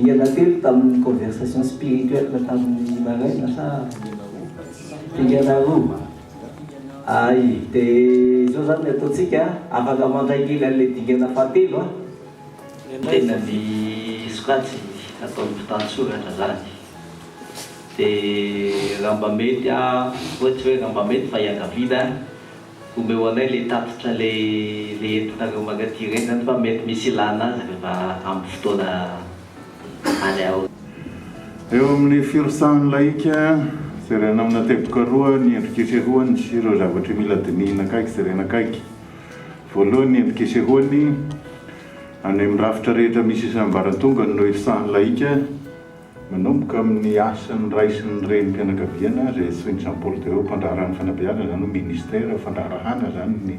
Dingana telo tamin'ny conversation spirituelle tamin'ny maraina sa dingana roa? Ay, dia izao izany ny ataontsika, afaka mandray kely an'ilay dingana fahatelo an. Tena ny sokajy ataon'ny mpitantsoratra izany. Dia raha mba mety an, hoe tsy hoe raha mba mety fa iangaviana an, Omeo anay le tatitra le le entinareo mankaty ireny zany fa mety misy ilana azy rehefa amin'ny fotoana any aoriana. Eo amin'ny firosahan'ny lahika, jerena amina teboka roa ny endrika isehoany sy ireo zavatra mila dinihina akaiky jerena akaiky. Voalohany, ny endrika isehoany, any amin'ny rafitra rehetra misy isam-baratongany no irosahan'ny lahika, Manomboka amin'ny asan'ny ray sy ny renim-pianakaviana izay antsoin'i Jean Paul ii mpandraharahan'ny fanabeazana izany hoe ministère fandraharahana izany ny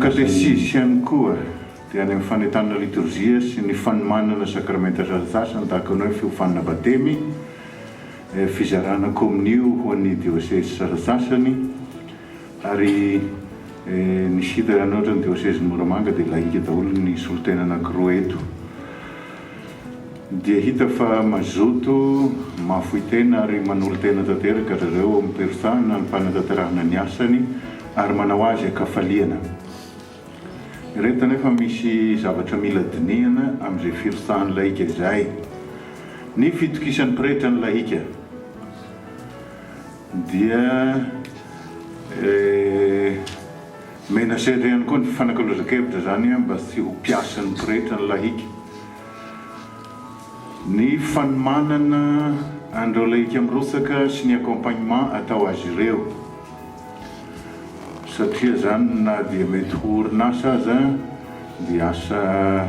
katesizy ihany koa dia any amin'ny fanentanana litorjia sy ny fanomanana sakramenta sasantsasany tahaka ny hoe fiofanana batemy, fizarana komonio ho an'ny diosezy sasantsasany ary nisy hita ihany ohatra ny diosezin'i Moramanga dia lahika daholo ny solontena anankiroa eto. Dia hita fa mazoto, mahafoy tena ary manolo-tena tanteraka ry zareo ao amin'ny Perosahana ny fanatanterahana ny asany ary manao azy an-kafaliana. Ireto anefa misy zavatra mila dinihana amin'izay firosahan'ny lahika izay. Ny fitokisan'ny pretra ny lahika dia mena sehatra ihany koa ny fifanakalozan-kevitra izany mba tsy ho mpiasan'ny pretra ny lahika. Ny fanomanana an'ireo lahika mirotsaka sy ny accompagnement atao azy ireo. Satria izany na dia mety ho orinasa aza dia asa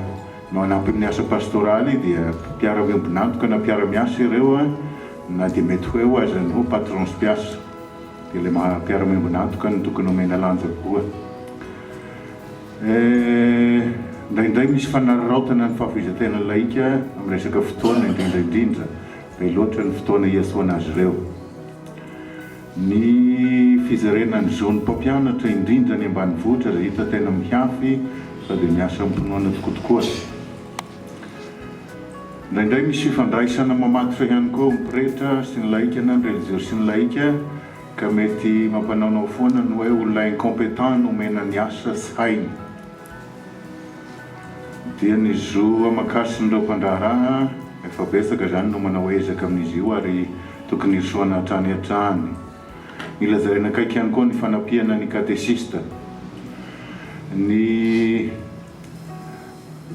manampy amin'ny asa pastoraly dia mpiara-miombon'antoka na mpiara-miasa ireo na dia mety ho eo aza ny ho patron sy mpiasa. Dia ilay maha mpiara-miombon'antoka no tokony omena lanja kokoa. Indraindray misy fanararaotana ny fahafoizan-tena laika amin'ny resaka fotoana, indrindra indrindra, be loatra ny fotoana iantsoana azy ireo. Ny fizerena ny zon'ny mpampianatra, indrindra any ambanivohitra, izay hita tena mihafy fa dia miasa amim-pinoana tokoa tokoa. Indraindray misy fifandraisana mamatotra ihany koa amin'ny pretra sy ny laika na ny relijiozy sy ny laika. Ka mety mampanaonao foana ny hoe olona incompetent no omena ny asa tsy hainy. Dia ny zo aman-kasin'ireo mpandraharaha, efa betsaka izany no manao ezaka amin'izy io ary tokony hirosoana hatrany hatrany. Mila jerena akaiky ihany koa ny fanampiana ny katesista. Ny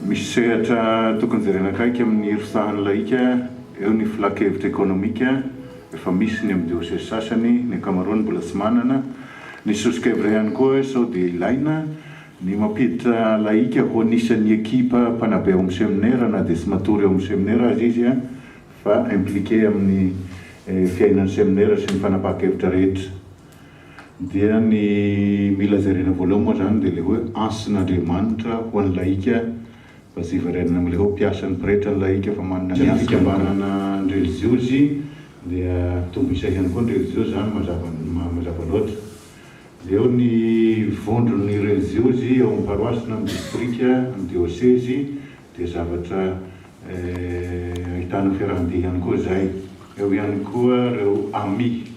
misy sehatra tokony jerena akaiky amin'ny hirosahan'ny lahika, eo ny filan-kevitra ekonomika, Efa misy ny amin'ny diosezy sasany, ny ankamaroany mbola tsy manana. Ny soso-kevitra ihany koa hoe sao dia ilaina ny mampiditra lahika ho anisan'ny ekipa mpanabe ao amin'ny seminera na dia tsy matory ao amin'ny seminera aza izy fa impliqué amin'ny fiainan'ny seminera sy ny fanapahan-kevitra rehetra. Dia ny mila jerena voalohany moa izany dia ilay hoe antson'Andriamanitra ho an'ny lahika Fa tsy hiverenana amin'ilay hoe mpiasan'ny pretra ny lahika fa manana ny fikambanana ny relijiozy dia mitombo isa ihany koa ny relijiozy izany mazava mazava loatra. Dia eo ny vondron'ny relijiozy eo amin'ny paroasy na amin'ny distrika, amin'ny diosezy dia zavatra ahitana fiarahan-dia ihany koa izay. Eo ihany koa ireo amis.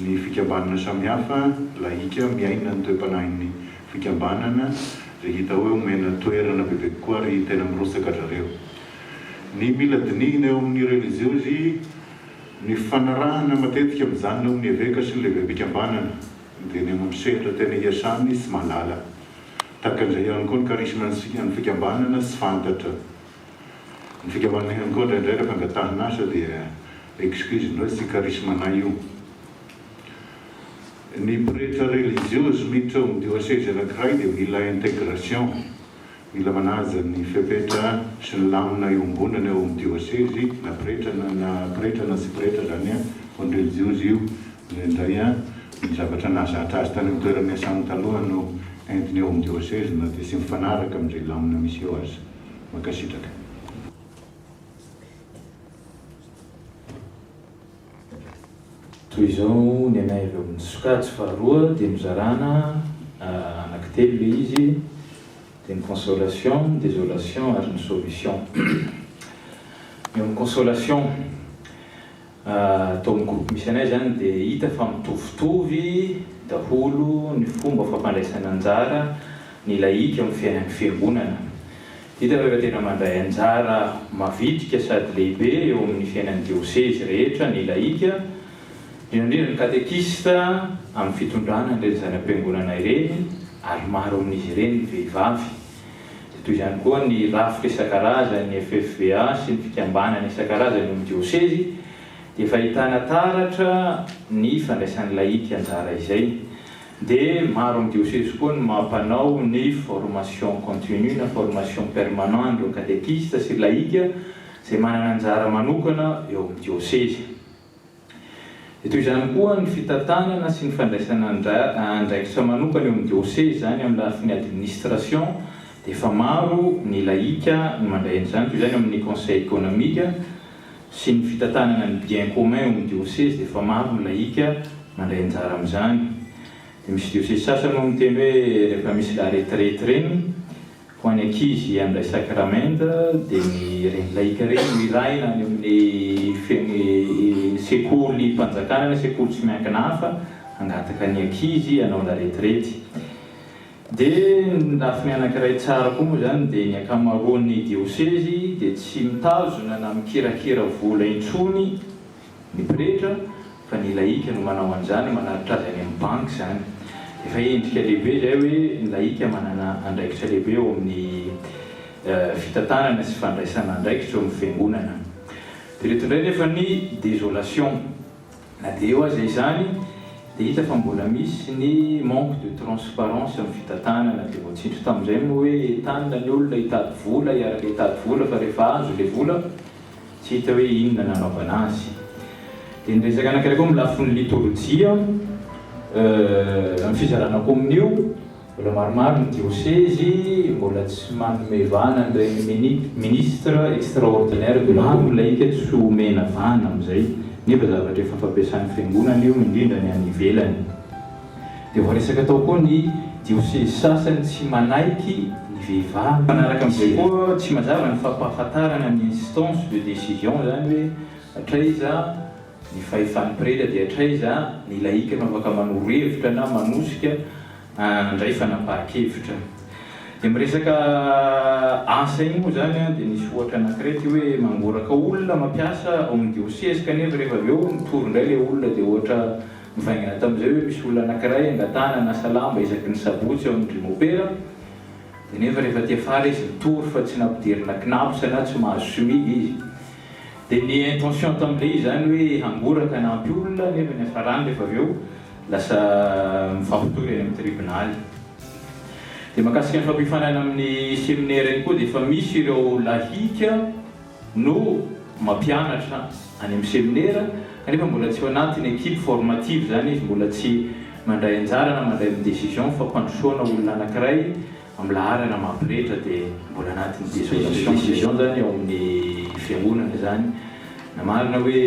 Ny fikambanana samihafa, lahika, miaina ny toe-panahin'ny fikambanana izay hita hoe omena toerana bebe kokoa ary tena mirotsaka zareo. Ny mila dinihina eo amin'ny relijiozy, ny fanarahana matetika mijanona eo amin'ny eveka sy ny lehibem-pikambanana dia ny any amin'ny sehatra tena iasany tsy mahalala. Tahaka an'izay ihany koa ny karisman'ny fikambanana tsy fantatra. Ny fikambanana ihany koa indraindray rehefa angatahana asa dia excuse ny hoe tsy charisme-nay io. Ny pretra relijiozy miditra ao amin'ny diosezy anankiray dia mila intégration, mila manaja ny fepetra sy ny lamina iombonana eo amin'ny diosezy na pretra na na pretra na tsy pretra izany an, ho an'ny relijiozy io indraindray an, ny zavatra nahazatra azy tany amin'ny toerana niasany taloha no entiny eo amin'ny diosezy na dia tsy mifanaraka amin'izay lamina misy eo aza. Mankasitraka. Toy izao ny anay avy ao amin'ny sokajy faharoa dia nozarana anankitelo ilay izy dia ny consolation, ny désolation ary ny solution. Eo amin'ny consolation, tao amin'ny groupe misy anay izany dia hita fa mitovitovy daholo ny fomba fampandraisana anjara ny laïc amin'ny fiainan'ny fiangonana. Hita fa efa tena mandray anjara mavitrika sady lehibe eo amin'ny fiainan'ny diosezy rehetra ny laïc, indrindra indrindra ny katekista amin'ny fitondrana an'ireny zana-piangonana ireny ary maro amin'izy ireny ny vehivavy. Dia toy izany koa ny rafitra isan-karazany, ny FFVA sy ny fikambanana isan-karazany eo amin'ny diosezy dia efa ahitana taratra ny fandraisan'ny lahika anjara izay. Dia maro amin'ny diosezy koa ny mampanao ny formation continue na formation permanent an'ireo katekista sy lahika izay manana anjara manokana eo amin'ny diosezy. Dia toy izany koa ny fitantanana sy ny fandraisana andraikitra manokana eo amin'ny diosezy izany amin'ny lafiny administration dia efa maro ny laïka no mandray an'izany, toy izany eo amin'ny conseil économique sy ny fitantanana ny bien commun eo amin'ny diosezy dia efa maro ny laïka mandray anjara amin'izany. Dia misy diosezy sasany moa miteny hoe rehefa misy la retraite ireny Ho an'ny ankizy handray sakramenta dia ny reny laïka ireny no irahina any amin'ny sekolim-panjakana na sekoly tsy miankina hafa hangataka ny ankizy hanao la retraite. Dia ny lafiny anankiray tsara koa moa izany dia ny ankamaroan'ny diosezy dia tsy mitazona na mikirakira vola intsony Ny pretra, fa ny laïka no manao an'izany, manaritra azy any amin'ny banky izany. Efa endrika lehibe izay hoe ny laïka manana andraikitra lehibe eo amin'ny fitantanana sy fandraisana andraikitra eo amin'ny fiangonana. Dia ireto indray nefa ny désolation. Na dia eo aza izany dia hita fa mbola misy ny manque de transparence amin'ny fitantanana. Dia voatsindry tamin'izay moa hoe entanina ny olona hitady vola, hiaraka hitady vola fa rehefa azo ilay vola, Tsy hita hoe inona nanaovana azy. Dia ny resaka anankiray koa amin'ny lafiny litorjia, amin'ny fizarana kominio, mbola maromaro ny diosezy mbola tsy manome vahana an'ireny ministre extraordinaire de la Maro ny laika tsy omena vahana amin'izay, nefa zavatra efa fampiasan'ny fiangonana io, indrindra ny any ivelany. Dia voaresaka tao koa ny diosezy sasany tsy manaiky ny vehivavy. Manaraka amin'izay koa, tsy mazava ny fampahafantarana ny instance de décision, izany hoe hatraiza ny fahefan'ny pretra dia hatraiza ny laïka no afaka manoro hevitra na manosika handray fanapahan-kevitra. Dia miresaka asa iny moa izany dia nisy ohatra anankiray ity hoe mangoraka olona mampiasa ao amin'ny diosezy kanefa rehefa avy eo mitory indray ilay olona dia ohatra Mivaingana tamin'izay hoe misy olona anankiray angatahana hanasa lamba isaky ny sabotsy ao amin-dry mopera, dia nefa rehefa aty afara izy mitory fa tsy nampidirina cnaps na tsy mahazo smig izy. Dia ny intention tamin'ilay izy izany hoe hangoraka hanampy olona nefa ny hafarany rehefa avy eo lasa mifampitory any amin'ny tribonaly. Dia mahakasika ny fampiofanana amin'ny seminera iny koa dia efa misy ireo lahika no mampianatra any amin'ny seminera kanefa mbola tsy ao anatin'ny equipe formative izany izy, mbola tsy mandray anjara na mandray ny décision fampandrosoana olona anankiray amin'ny laharana mampiretra dia mbola anatin'ny désolation décision izany ao amin'ny fiangonana izany na marina hoe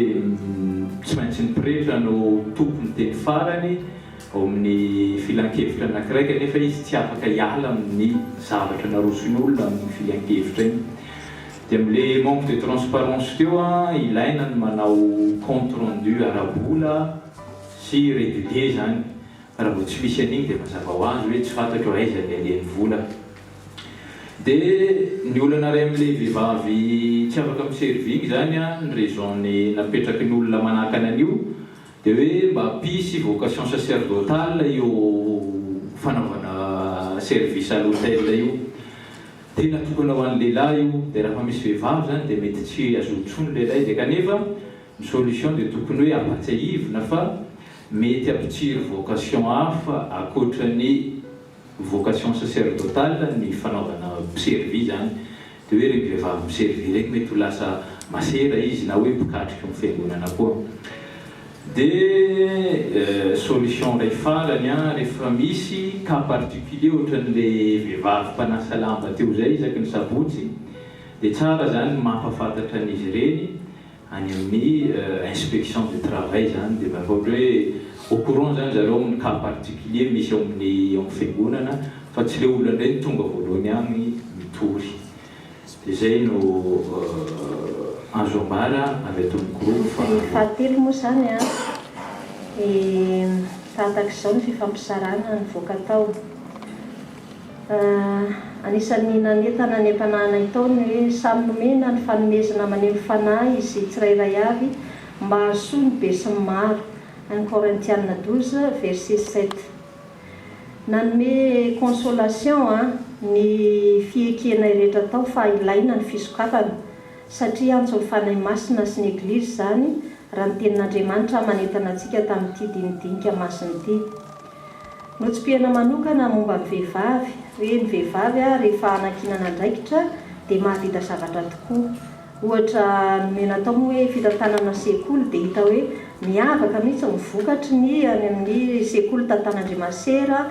tsy maintsy ny pretra no tompon'ny teny farany ao amin'ny filankevitra anankiray kanefa izy tsy afaka hiala amin'ny zavatra naroson'ny olona amin'ny filankevitra iny. Dia amin'le manque de transparence teo an, ilaina ny manao compte rendu ara-bola sy régulier zany, fa raha vao tsy misy an'iny dia mazava ho azy hoe tsy fantatro aiza ny alehan'ny vola. Dia ny olana iray amin'le vehivavy tsy afaka mi-servir iny zany an, ny raison-ny napetraky ny olona manakana an'io dia hoe mba hampisy vocation sacerdotale io fanaovana service à l'hôtel io. Tena tokana ho an'ny lehilahy io, dia raha fa misy vehivavy zany dia mety tsy hazoto intsony ny lehilahy dia kanefa ny solution dia tokony hoe ampatsiahivina fa mety hampitsiry vocation hafa ankoatra ny vocation sacerdotale ny fanaovana mpiservy zany, dia hoe ireny vehivavy miservy ireny mety ho lasa masera izy na hoe mpikatroka amin'ny fiangonana koa. Dia solution iray farany an, rehefa misy cas particulier ohatran'le vehivavy mpanasa lamba teo izay isaky ny sabotsy dia tsara zany ny mampafantatra an'izy ireny any amin'ny inspection du travail zany dia mba efa ohatra hoe au courant zany zareo amin'ny cas particulier misy ao amin'ny ao amin'ny fiangonana fa tsy le olona indray no tonga voalohany agny mitory. Dia izay no. Azo ambara avy ato amin'ny groupe Ny faharoa. fahatelo moa izany an, dia tahataka izao ny fifampizarana nivoaka tao. Anisan'ny nanentana ny ampanahanay tao ny hoe samy nomena ny fanomezana maneho fanahy izy tsirairay avy mba hahasoa ny besinimaro, un Corinthiana 12 verset 7. Nanome consolation ny fiekenay rehetra tao fa ilaina ny fisokafana satria antson'ny Fanahy Masina sy ny Eglizy izany raha ny Tenin'Andriamanitra manentana antsika tamin'ity dinidinika masina ity. Notsipihana manokana momba ny vehivavy, hoe ny vehivavy rehefa anankinana andraikitra dia mahavita zavatra tokoa. Ohatra nomena tao moa hoe fitantanana sekoly dia hita hoe miavaka mihitsy ny vokatry ny any amin'ny sekoly tantanan-dry masera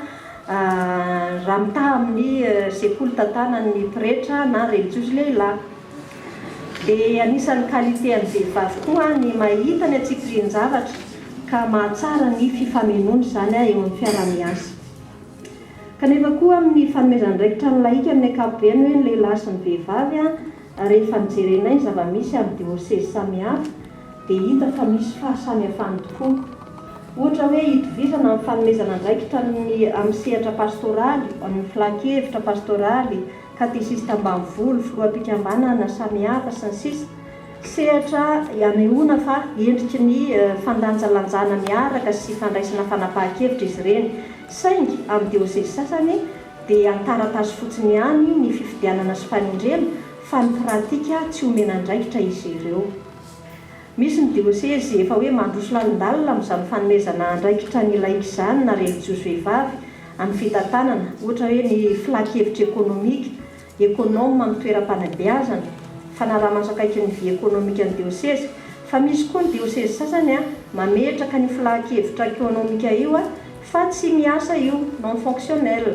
raha mitaha amin'ny sekoly tantanan'ny pretra na relijiozy lehilahy. Dia anisan'ny qualité an'ny vehivavy koa ny mahita ny antsipirian-javatra ka mahatsara ny fifamenoana izany eo amin'ny fiaraha-miasa. Kanefa koa amin'ny fanomezana andraikitra ny lahika amin'ny ankapobeny hoe ny lehilahy sy ny vehivavy, rehefa nojerenay ny zava-misy amin'ny diosezy samihafa dia hita fa misy fahasamihafany tokoa. Ohatra hoe itovizana amin'ny fanomezana andraikitra ny amin'ny sehatra pastoraly, amin'ny filan-kevitra pastoraly, katesista ambanivolo, filoham-pikambanana samihafa, sy ny sisa Sehatra anehoana fa endriky ny fandanjalanjana miaraka sy fandraisana fanapahan-kevitra izy ireny. Saingy amin'ny diosezy sasany dia an-taratasy fotsiny ihany ny fifidianana sy fanendrena fa ny pratika tsy omena andraikitra izy ireo. Misy ny diosezy efa hoe mandroso lalindalina amin'izany fanomezana andraikitra ny laika izany na relijiozy vehivavy amin'ny fitantanana, ohatra hoe ny filan-kevitra ekonomika, ekonoma amin'ny toeram-panabeazana, fanaraha-maso akaiky ny vie ekonomikan'ny diosezy, fa misy koa ny diosezy sasany mametraka an'io filan-kevitra ekonomika io fa tsy miasa io, non fonctionnel.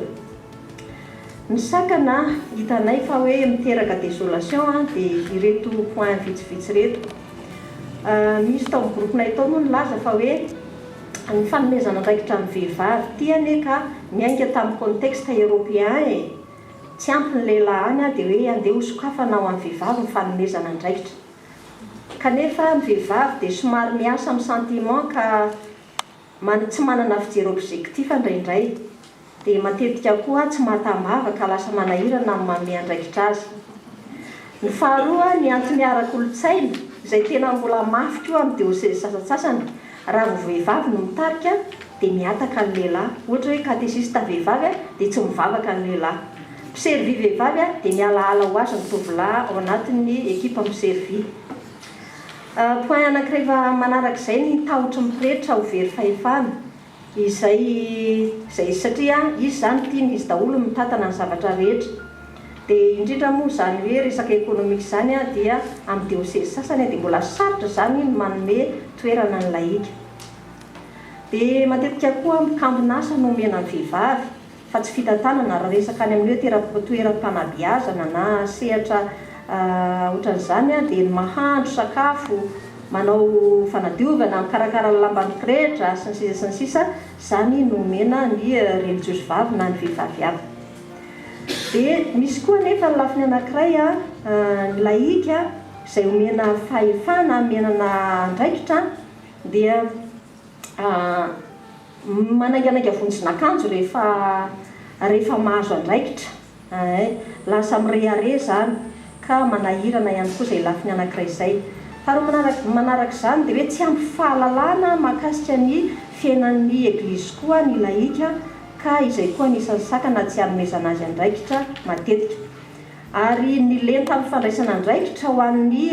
Ny sakana hitanay fa hoe miteraka désolation dia ireto point vitsivitsy ireto. Misy tao amin'ny groupe-nay tao moa nilaza fa hoe ny fanomezana andraikitra ny vehivavy ity anie ka niainga tamin'ny contexte européen e! Tsy ampy ny lehilahy any dia hoe andeha hosokafana ho an'ny vehivavy ny fanomezana andraikitra. Kanefa ny vehivavy dia somary miasa amin'ny sentiment ka Man tsy manana fijery objectif indraindray. Dia matetika koa tsy mahatambava ka lasa manahirana ny manome andraikitra azy. Ny faharoa, ny antony ara-kolontsaina, izay tena mbola mafy koa amin'ny diosezy sasantsasany, raha vao vehivavy no mitarika dia mihataka ny lehilahy. Ohatra hoe katesista vehivavy dia tsy mivavaka ny lehilahy. Mpiservy vehivavy dia mialaala ho azy ny tovolahy ao anatin'ny ekipa mpiservy. Point anankiray fa manarak'izay ny tahotry ny pretra ho very fahefana izay izay satria izy izany tiany izy daholo no mitantana ny zavatra rehetra dia indrindra moa izany hoe resaka ekonomika izany dia amin'ny diosezy sasany dia mbola sarotra izany ny manome toerana ny lahika dia matetika koa mikambon'asa no omena ny vehivavy fa tsy fitantanana, raha resaka any amin'ny hoe toeram-panabeazana na sehatra ohatran'izany dia ny mahandro sakafo, manao fanadiovana, mikarakara ny lamban'ny pretra, sy ny sisa sy ny sisa, izany no omena ny relijiozy vavy na ny vehivavy hafa. Dia misy koa anefa ny lafiny anankiray, ny lahika izay omena fahefana, omenana andraikitra dia Manainganainga vonjin'akanjo rehefa rehefa mahazo andraikitra eh. Lasa mirehareha izany ka manahirana ihany koa izay lafiny anankiray izay. Faharoa manaraka manaraka izany dia hoe tsy ampy fahalalana mahakasika ny fiainan'ny Eglizy koa ny lahika ka izay koa anisan'ny sakana tsy hanomezana azy andraikitra matetika. Ary ny lentan'ny fandraisana andraikitra ho an'ny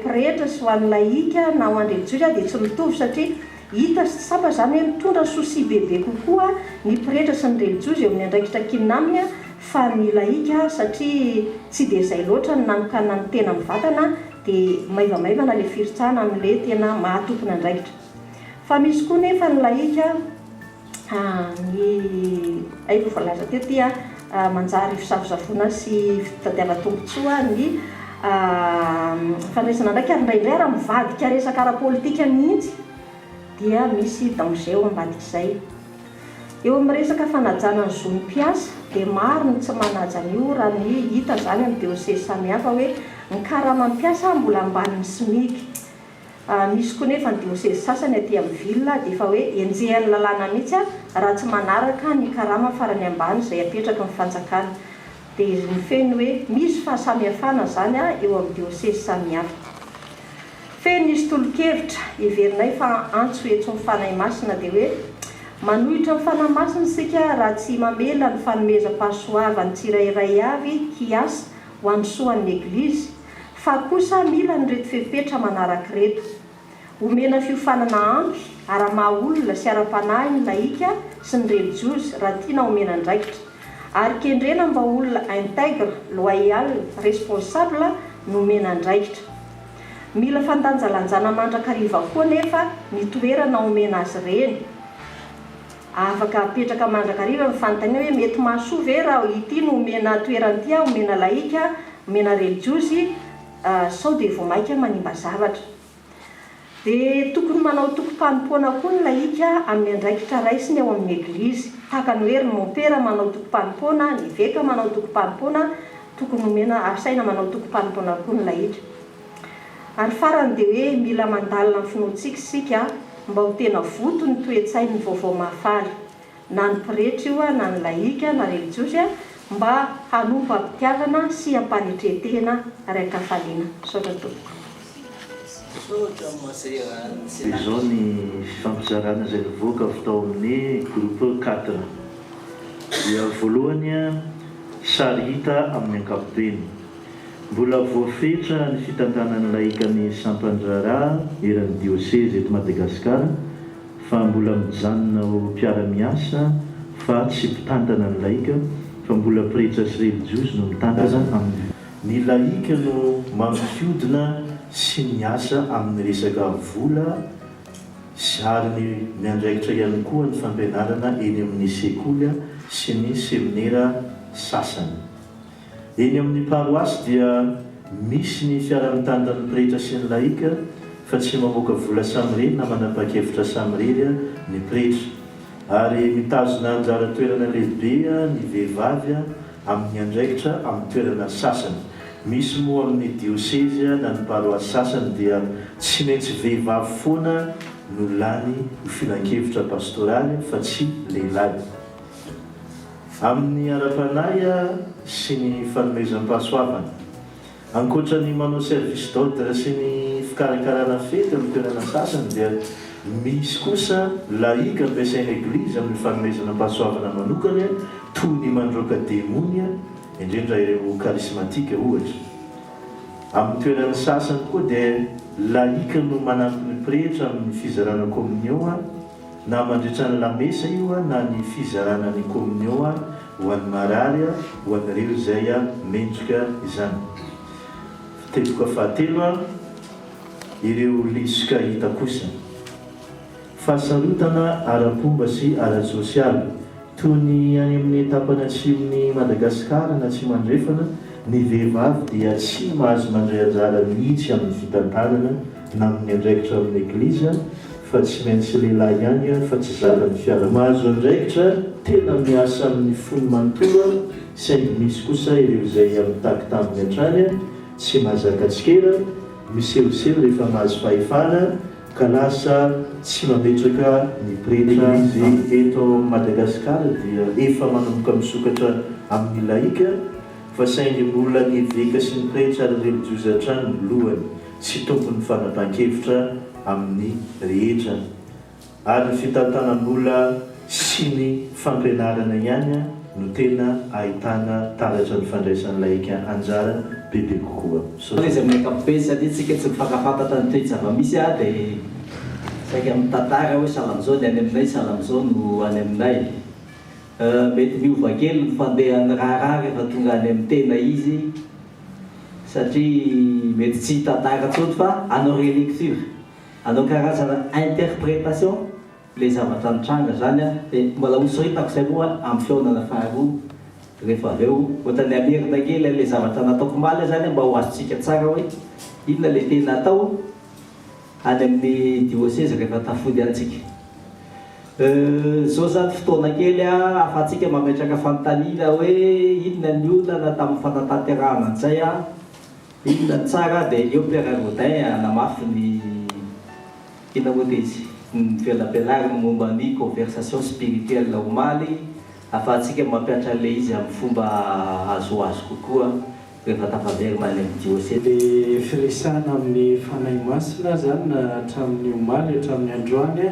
pretra sy ho an'ny lahika na ho an-drelijiozy dia tsy mitovy satria hita sy tsapa izany hoe mitondra souci bebe kokoa ny pretra sy ny relijiozy eo amin'ny andraikitra ankinina aminy fa ny lahika satria tsy dia izay loatra ny nanokanana ny tena mivantana dia maivamaivana ilay firotsahana amin'ilay tena maha tompon'andraikitra. Fa misy koa nefa ny lahika Ny efa voalaza teo dia manjary fisavosavoana sy fitadiavan-tombontsoa ny fandraisana andraikitra ary indraindray ary mivadika resaka ara-politika mihitsy dia misy danger ao ambadik'izay. Eo amin'ny resaka fanajana ny zon'ny mpiasa dia maro ny tsy manaja an'io raha ny hita izany amin'ny diosezy samihafa hoe. Ny karaman'ny mpiasa mbola ambanin'ny Smic. Misy koa nefa ny diosezy sasany aty amin'ny ville dia efa hoe enjehan'ny lalàna mihitsy raha tsy manaraka ny karama farany ambany izay apetraky ny fanjakana. Dia ny fehiny hoe misy fahasamihafana izany eo amin'ny diosezy samihafa. Fehiny nisy tolo-kevitra heverinay fa antso etson'ny Fanahy Masina dia hoe manohitra ny Fanahy Masina isika raha tsy mamela ny fanomezam-pahasoavan'ny tsirairay avy hiasa ho an'ny soan'ny Eglizy fa kosa mila an'ireto fepetra manaraka ireto, Omena fiofanana ampy ara-maha olona sy ara-panahy ny lahika sy ny relijiozy raha tiana omena andraikitra, ary kendrena mba ho olona intègre, loyal, responsable no omena andraikitra. Mila fandanjalanjana mandrakariva koa anefa ny toerana omena azy ireny. Afaka apetraka mandrakariva ny fanontaniana hoe mety mahasoa ve raha ity no omena toerana ity aho, omena lahika, omena relijiozy, sao dia vao maika manimba zavatra. Dia tokony manao tokim-panompoana koa ny lahika amin'ny andraikitra raisiny ao amin'ny Eglizy. Tahaka ny hoe ry mompera manao tokim-panompoana, ny eveka manao tokim-panompoana, tokony omena, asaina manao tokim-panompoana koa ny lahika. Ary farany dia hoe mila mandalina ny finoantsika isika mba ho tena voto ny toe-tsain'ny vaovao mahafaly, na ny pretra io na ny lahika na relijiozy mba hanompo am-pitiavana sy am-panetren-tena ary an-kafaliana. Misaotra tompoko. Izao ny fifampizarana izay nivoaka avy tao amin'ny groupe quatre. Dia voalohany, sary hita amin'ny ankapobeny. Mbola voafetra ny fitantanan'ny laika ny sampan-draharaha eran'ny diosezy eto Madagasikara fa mbola mijanona ho mpiara-miasa fa tsy mpitantana ny laika fa mbola pretra sy relijiozy no mitantana amin'ny Ny laika no mampihodina sy miasa amin'ny resaka vola sy ary ny miandraikitra ihany koa ny fampianarana eny amin'ny sekoly sy ny seminera sasany. Eny amin'ny paroasy dia misy ny fiaraha-mitantan'ny pretra sy ny laika fa tsy mamoaka vola samirery na manapa-kevitra samirery ny pretra. Ary mitazona anjara toerana lehibe ny vehivavy amin'ny andraikitra amin'ny toerana sasany. Misy moa amin'ny diosezy na ny paroasy sasany dia tsy maintsy vehivavy foana no lany ho filankevitra pastoraly fa tsy lehilahy. Amin'ny ara-panahy sy ny fanomezam-pahasoavana. Ankoatra ny manao service d'ordre sy ny fikarakarana fety amin'ny toerana sasany dia misy kosa laïc ampiasain'ny Eglizy amin'ny fanomezana pahasoavana manokana toy ny mandroaka demony, indrindra ireo charismatique ohatra. Amin'ny toerana sasany koa dia laïc no manampy ny pretra amin'ny fizarana communion. Na mandritra ny lamesa io na ny fizarana ny komonio ho an'ny marary, ho an'ireo izay mendrika izany. Teboka fahatelo, ireo lesoka hita kosa. Fahasarotana ara-pomba sy ara-tsosialy. Toy ny any amin'ny tapany atsimon'i Madagasikara na atsimo andrefana, ny vehivavy dia tsy mahazo mandray anjara mihitsy amin'ny fitantanana na amin'ny andraikitra amin'ny Eglizy fa tsy maintsy lehilahy ihany fa tsy zakan'ny fiarahamonina. Mahazo andraikitra, tena miasa amin'ny fony manontolo saingy misy kosa ireo izay mitaky tambiny hatrany, tsy mahazaka tsikera, misehoseho rehefa mahazo fahefana, Ka lasa tsy mametraka ny pretra Eglizy eto Madagasikara dia efa manomboka misokatra amin'ny laika fa saingy mbola ny eveka sy ny pretra ary relijiozy hatrany no lohany sy tompon'ny fanapahan-kevitra amin'ny rehetra ary ny fitantanam-bola sy ny fampianarana ihany no tena ahitana taratra ny fandraisan'ny laika anjara bebe kokoa. Misaotra izy amin'ny ankapobeny satria tsika tsy mifankafantatra ny toe-javamisy a dia saika mitantara hoe sahala amin'izao ny any aminay sahala amin'izao no any aminay. Mety miova kely ny fandehan'ny raharaha rehefa tonga any amin'ny tena izy satria mety tsy hitantara intsony fa hanao relecture, hanao karazana interprétation Ilay zavatra nitranga izany an, dia mbola hosoritako izay moa amin'ny fihaonana faharoa rehefa avy eo, ohatran'ny hamerina kely an'ilay zavatra nataoko omaly aho izany an, mba ho azontsika tsara hoe inona ilay tena atao any amin'ny diosezy rehefa tafody any tsika. Izao izany fotoana kely an, ahafahantsika mametraka fanontaniana hoe inona ny olana tamin'ny fanatanterahana an'izay an. Inona ny tsara dia eo Père Rodin hanamafy ny inona moa dia izy ny velabelariny momba ny conversation spirituelle omaly ahafahantsika mampihatra an'ilay izy amin'ny fomba azoazo kokoa rehefa tafaverina any amin'ny diosesy. Le firesahana amin'ny Fanahy Masina zany hatramin'ny omaly hatramin'ny androany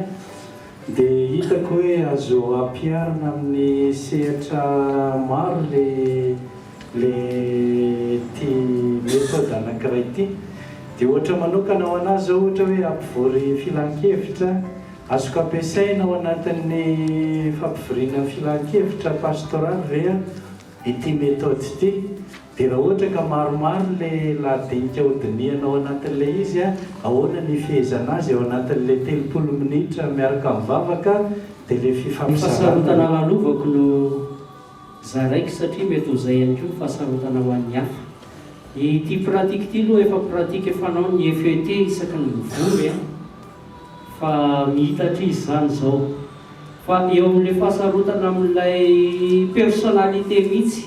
dia hitako hoe azo ampiharina amin'ny sehatra maro le le ity méthode anankiray ity. Dia ohatra manokana ho an'ahy zao ohatra hoe hampivory filan-kevitra, azoko ampiasaina ao anatin'ny fampivoriana filan-kevitra pastoraly ve ity méthode ity? Dia raha ohatra ka maromaro ilay lahadinika hodinihana ao anatin'ilay izy, ahoana ny hifehezana azy ao anatin'ilay 30 minitra miaraka mivavaka dia ilay Ny fifampizarana. fahasarotana lalovako no zaraiko satria mety ho izay ihany koa ny fahasarotana ho an'ny hafa. Ity pratique ity aloha efa pratique fanaon'ny FET isaky ny mivory an! Fa mihitatra izy izany izao. Fa eo amin'ilay fahasarotana amin'ilay personnalité mihitsy,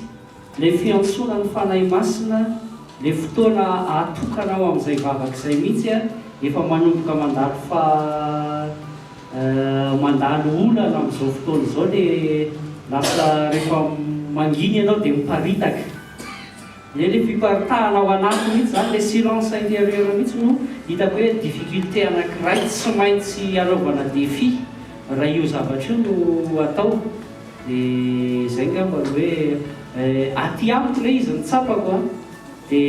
ilay fiantsoana ny Fanahy Masina, ilay fotoana atokana ho amin'izay vavaka izay mihitsy an, efa manomboka mandalo fa mandalo olana amin'izao fotoana izao ilay lasa rehefa mangina ianao dia miparitaka. Ilay le fiparitahana ao anaty mihitsy zany, le silence intérieur mihitsy no hitako hoe difficulté anakiray tsy maintsy anaovana défi raha io zavatra io no atao. De zay ngamba no hoe aty amiko le izy ny tsapako an, de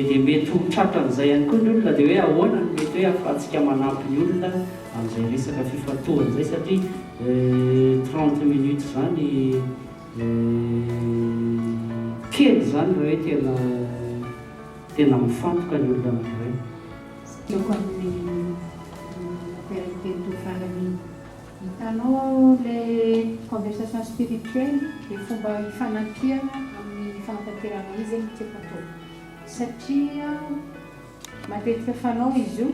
de mety ho tratran'izay ihany koa ny olona de hoe ahoana no mety hoe ahafahantsika manampy ny olona amin'izay resaka fifantohana izay satria 30 minutes zany Kely izany raha hoe tena tena mifantoka ny olona anankiray. Tiako amin'ny Père niteny teo farany iny. Hitanao ilay conversation spirituelle, ilay fomba ifanampiana amin'ny fanatanterahana izy no tiako atao. Satria matetika fanao izy io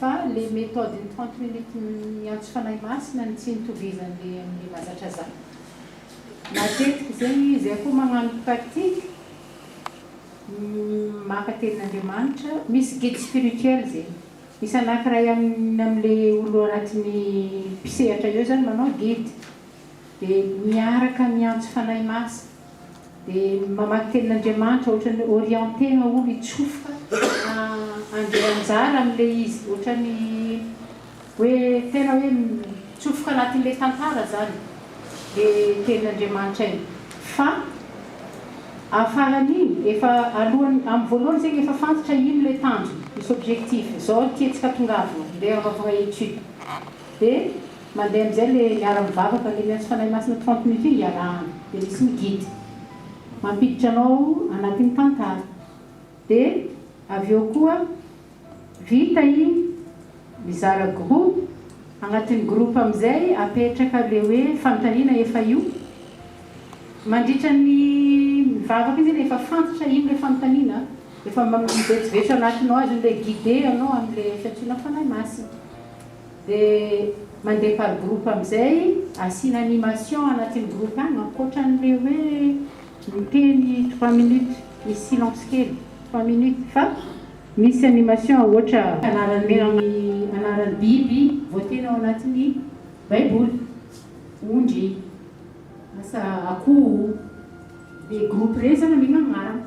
fa ilay méthode ny 30 minutes miantso Fanahy Masina no tsy nitovizan'ilay amin'ilay mahazatra za. Matetiky zegny zay koa magnano pratique maka tenin'Andriamanitra, misy guide spirituel zegny, misy anakiray aminy amle olo anatin'ny mpisehatra eo zany manao guide, de miaraka miantso Fanahy Masina, de mamaky tenin'Andriamanitra ohatrany orienter-na olo hitsofoka handray anjara amle izy, ohatrany Hoe tena hoe mitsofoka anatin'ilay tantara zany le tenin'Andriamanitra iny fa afaran'iny efa alohan'ny amin'ny voalohany zegny efa fantatra ino le tanjona, misy objectif, zao ny tiantsika tongavina, ndeha hanaovagna étude de mandeha amizay le miara mivavaka le miantso Fanahy Masina 30 minutes iny iarahana de misy mi-guide mampiditra anao anatin'ny tantara de avy eo koa Vita iny, mizara groupe, agnatin'ny groupe amizay apetraka le hoe fanontaniana efa io, mandritra ny mivavaka iny zany efa fantatra ino le fanontaniana, efa mivetsovetso anatinao azony le guider anao amle fiantsoana fanahy masina, de mandeha par groupe amizay asiana animation anatin'ny groupe agny ankoatran'le hoe miteny trois minutes misy silence kely trois minutes fa Misy animation ohatra. Anaran'ny anaran'ny biby voateny ao anatin'ny baiboly, ondry, asa akoho, dia groupe ireny zany omena agnarana,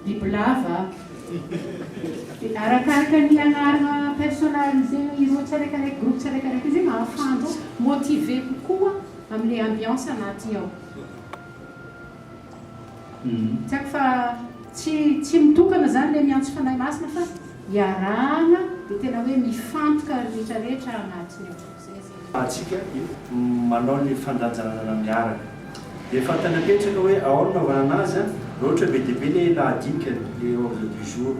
bibilava, dia arakaraka ny agnarana personnalisena ireo tsiraikaraiky groupe tsiraikaraiky io zegny ahafahandreo motiver kokoa amle ambiance anatiny ao. Tsy haiko fa tsy tsy mitokana zany le miantso fanahy masina fa iarahana de tena hoe mifantoka rehetra rehetra anatiny ao. Zay zay. Ahafahantsika manao ny fandanjalanjana miaraka. Dia efa napetraka hoe ahoana no anaovana anazy an, raha ohatra be dia be le lahadinika, le ordre du jour.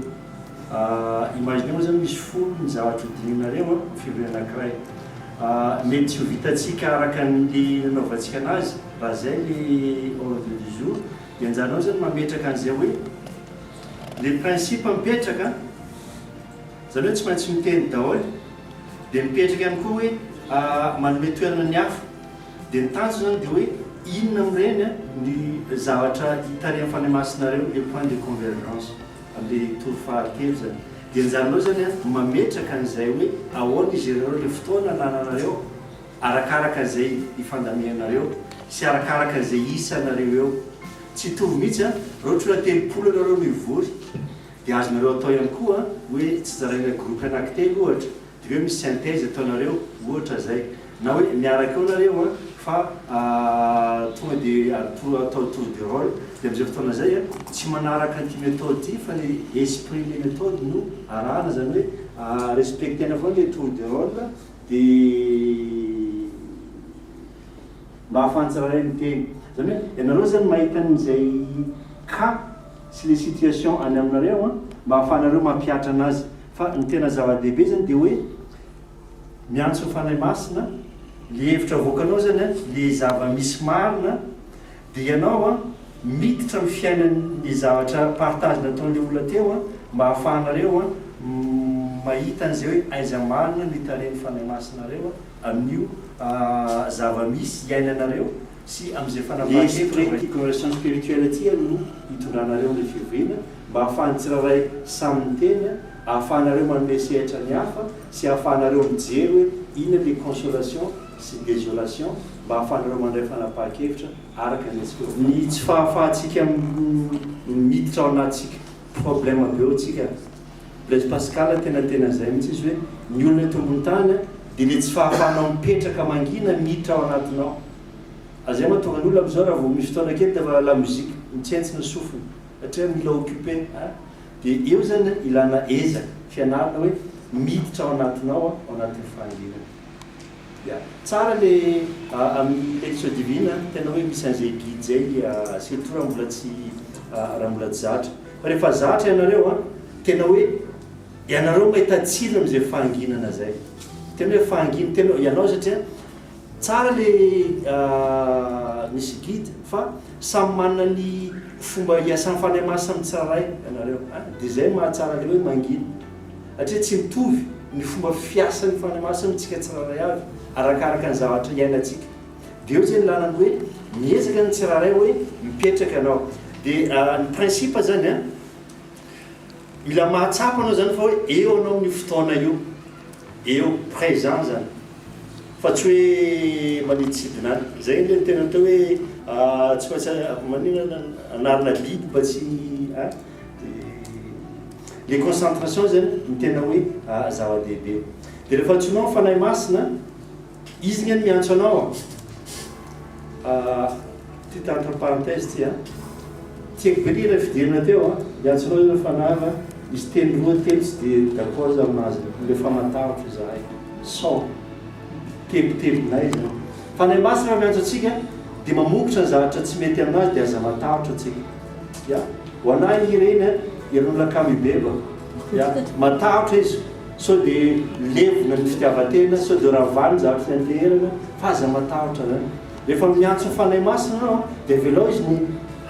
Imaginez moa zany misy folo ny zavatra ho dinihinareo an, amin'ny fivoriana anankiray. Mety tsy ho vitantsika araka ny nanaovantsika anazy raha izay le ordre du jour, dia anjaranao zany mametraka an'izay hoe le principe mipetraka an, zany hoe tsy maintsy miteny daholo, dia mipetraka ihany koa hoe manome toerana ny hafa, dia ny tanjona zany dia hoe inona amin'ireny ny zavatra hitarihan'ny Fanahy Masinareo, le point de convergence. Amin'ilay tour fahatelo izany. Dia anjaranao izany an, mametraka an'izay hoe ahoana izy ireo ilay fotoana anananareo arakaraka izay ifandaminanareo sy arakaraka izay isanareo eo. Tsy hitovy mihitsy an, raha ohatra hoe 30 ianareo no hivory dia azonareo atao ihany koa hoe tsinjaraina groupe anankitelo ohatra Dia hoe misy synthèse ataonareo ohatra zay. Na hoe miaraka eo nareo an fa tonga dia atao tour de role. Dia amin'izay fotoana izay an tsy manaraka an'ity méthode ity fa ny esprit le méthode no arahana izany hoe respecter-na foana le tour de role dia mba ahafahan'ny tsirairay miteny. Izany hoe ianareo izany mahita an'izay cas sy le situation any aminareo an mba ahafahanareo mampihatra anazy. Fa ny tena zava-dehibe zany dia hoe miantso ny Fanahy Masina, le hevitra avoakanao zany an, le zava-misy marina, dia ianao an miditra amin'ny fiainan'le zavatra partage nataon'le olona teo an, mba ahafahanareo an mahita an'izay hoe aiza marina no itarihan'ny Fanahy Masina anareo amin'io zava-misy iainanareo sy amin'izay fanapahan-kevitra L'esprit conversion spirituelle ity no hitondranareo an'ilay fivoriana mba ahafahan'ny tsirairay samy miteny, ahafahanareo manome sehatra ny hafa sy ahafahanareo mijery hoe inona ilay consolation sy désolation mba ahafahanareo mandray fanapahan-kevitra araka ny antsika eo Ny tsy fahafahantsika miditra ao anatintsika problème be eo tsika. Blaise Pascal tena tena zay mihitsy izy hoe ny olona eto ambony tany dia le tsy fahafahanao mipetraka mangina miditra ao anatinao. Ary zay mahatonga ny olona amizao raha vao misy fotoana kely dia efa la musique mitsentsina sofina satria mila occupé a. Dia eo zany ilana ezaka, fianarana hoe miditra ao anatinao ao anatin'ny fahanginana. Ya. Tsara le amin'ny lectio divine tena hoe misy an'izay guide zay surtout raha mbola tsy raha mbola tsy zatra. Fa rehefa zatra ianareo an, tena hoe ianareo mahita tsirony amin'izay fahanginana zay. Tena hoe fahangina, tena hoe ianao satria tsara le misy guide fa samy manana ny fomba iasan'ny Fanahy Masina amin'ny tsirairay ianareo an. Dia zay no mahatsara le hoe mangina. Satria tsy mitovy ny fomba fiasan'ny Fanahy Masina amintsika tsirairay avy, arakaraka ny zavatra iainantsika. Dia eo izay ny lalany hoe miezaka ny tsirairay hoe mipetraka ianao. Dia ny principe izany an, mila mahatsapa anao izany fa hoe eo anao amin'io fotoana io, eo, présent izany. Fa tsy hoe manidintsidina any. Izay ilay tena atao hoe tsy maintsy maninona anarina biby mba tsy an. Le concentration zany no tena hoe zava-dehibe. Dia rehefa antsoinao ny Fanahy Masina, Izy nge no miantso anao a. Petite entre parenthèse ity a. Tiako be le hira fidirana teo a. Miantso anao zany Fanahy fa misy teny roa telo tsy dia d'accord za aminazy, le fa matahotra izahay sao tebitebinay zany. Fanahy Masina raha miantso antsika dia mamongotra ny zavatra tsy mety aminazy dia aza matahotra antsika. Ya, ho anah ireny an, irony lakam mibebaka. Ya, matahotra izy sao dia levona ny fitiavan-tena, sao dia ravany ny zavatra nianteherana, fa aza matahotra zany. Rehefa miantso ny Fanahy Masina ianao an, dia avelao izy ny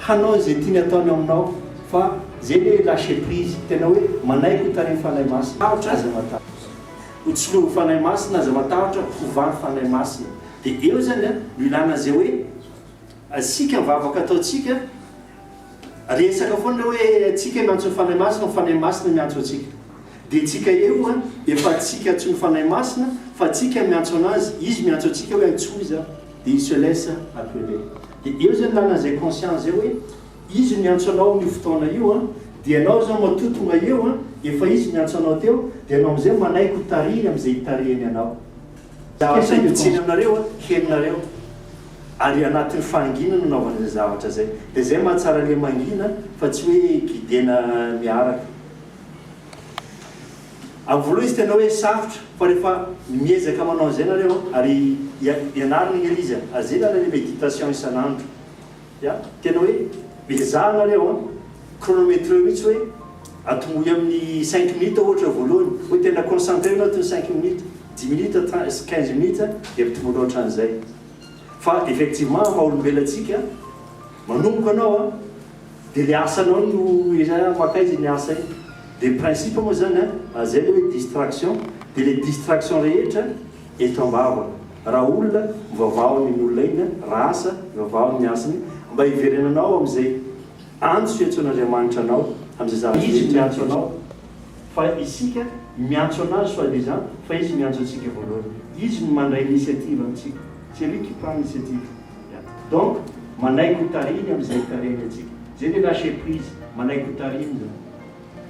hanao izay tiany ataony aminao, fa zay le hoe lâcher prise, tena hoe manaiky ho tarihin'ny Fanahy Masina. Aza matahotra ho tsilovin'ny Fanahy Masina, aza matahotra hovan'ny Fanahy Masina. Dia eo zany an, no ilana an'izay hoe. Asika ny vavaka ataontsika, resaka foana ilay hoe tsika miantso ny Fanahy Masina, ny Fanahy Masina miantso antsika. Dia tsika eo an, efa tsika antsoin'ny Fanahy Masina fa tsika miantso an'azy, izy miantso antsika hoe antsoy za, dia il se laisse appeler. Dia eo zany ilana an'izay conscience izay hoe izy miantso anao amin'io fotoana io an, dia ianao izao matoa tonga eo an, efa izy miantso anao teo, dia ianao amin'izay manaiky ho tarihiny amin'izay hitarihany anao. Zavatra hitsiny aminareo an, henonareo. Ary anatin'ny fahanginana no anaovana izay zavatra izay. Dia izay mahatsara le mangina fa tsy hoe guidena miaraka. Amin'ny voalohany izy tena hoe sarotra fa rehefa miezaka manao an'izay nareo an, ary ianarana anie le izy an, ary izay ilana le méditation isan'andro. Ya, tena hoe miezaha nareo an, chronometreo mihitsy hoe atombohy amin'ny cinq minutes ohatra voalohany, hoe tena concentré anatin'ny cinq minutes, dix minutes, 15 minutes dia ampitomboinao hatramin'izay. Fa effectivement maha olombelona antsika, manomboka anao an, dia le asanao no ezahina mankaiza iny asa iny. Dia principe moa zany an, zay le hoe distraction, dia le distraction rehetra eto am-bava. Raha olona, mivavaha amin'iny olona iny an, raha asa, mivavaha amin'ny asa iny, mba hiverenanao amin'izay antso fiantsoan'Andriamanitra anao. amin'izay zavatra Izy miantso anao fa isika miantso anazy soi disant fa izy miantso antsika voalohany. Izy no mandray initiative amintsika. C'est lui qui prend l'initiative. Donc manaiky ho tarihiny amin'izay itarihany antsika. Zay le lâcher prise, manaiky ho tarihiny zany.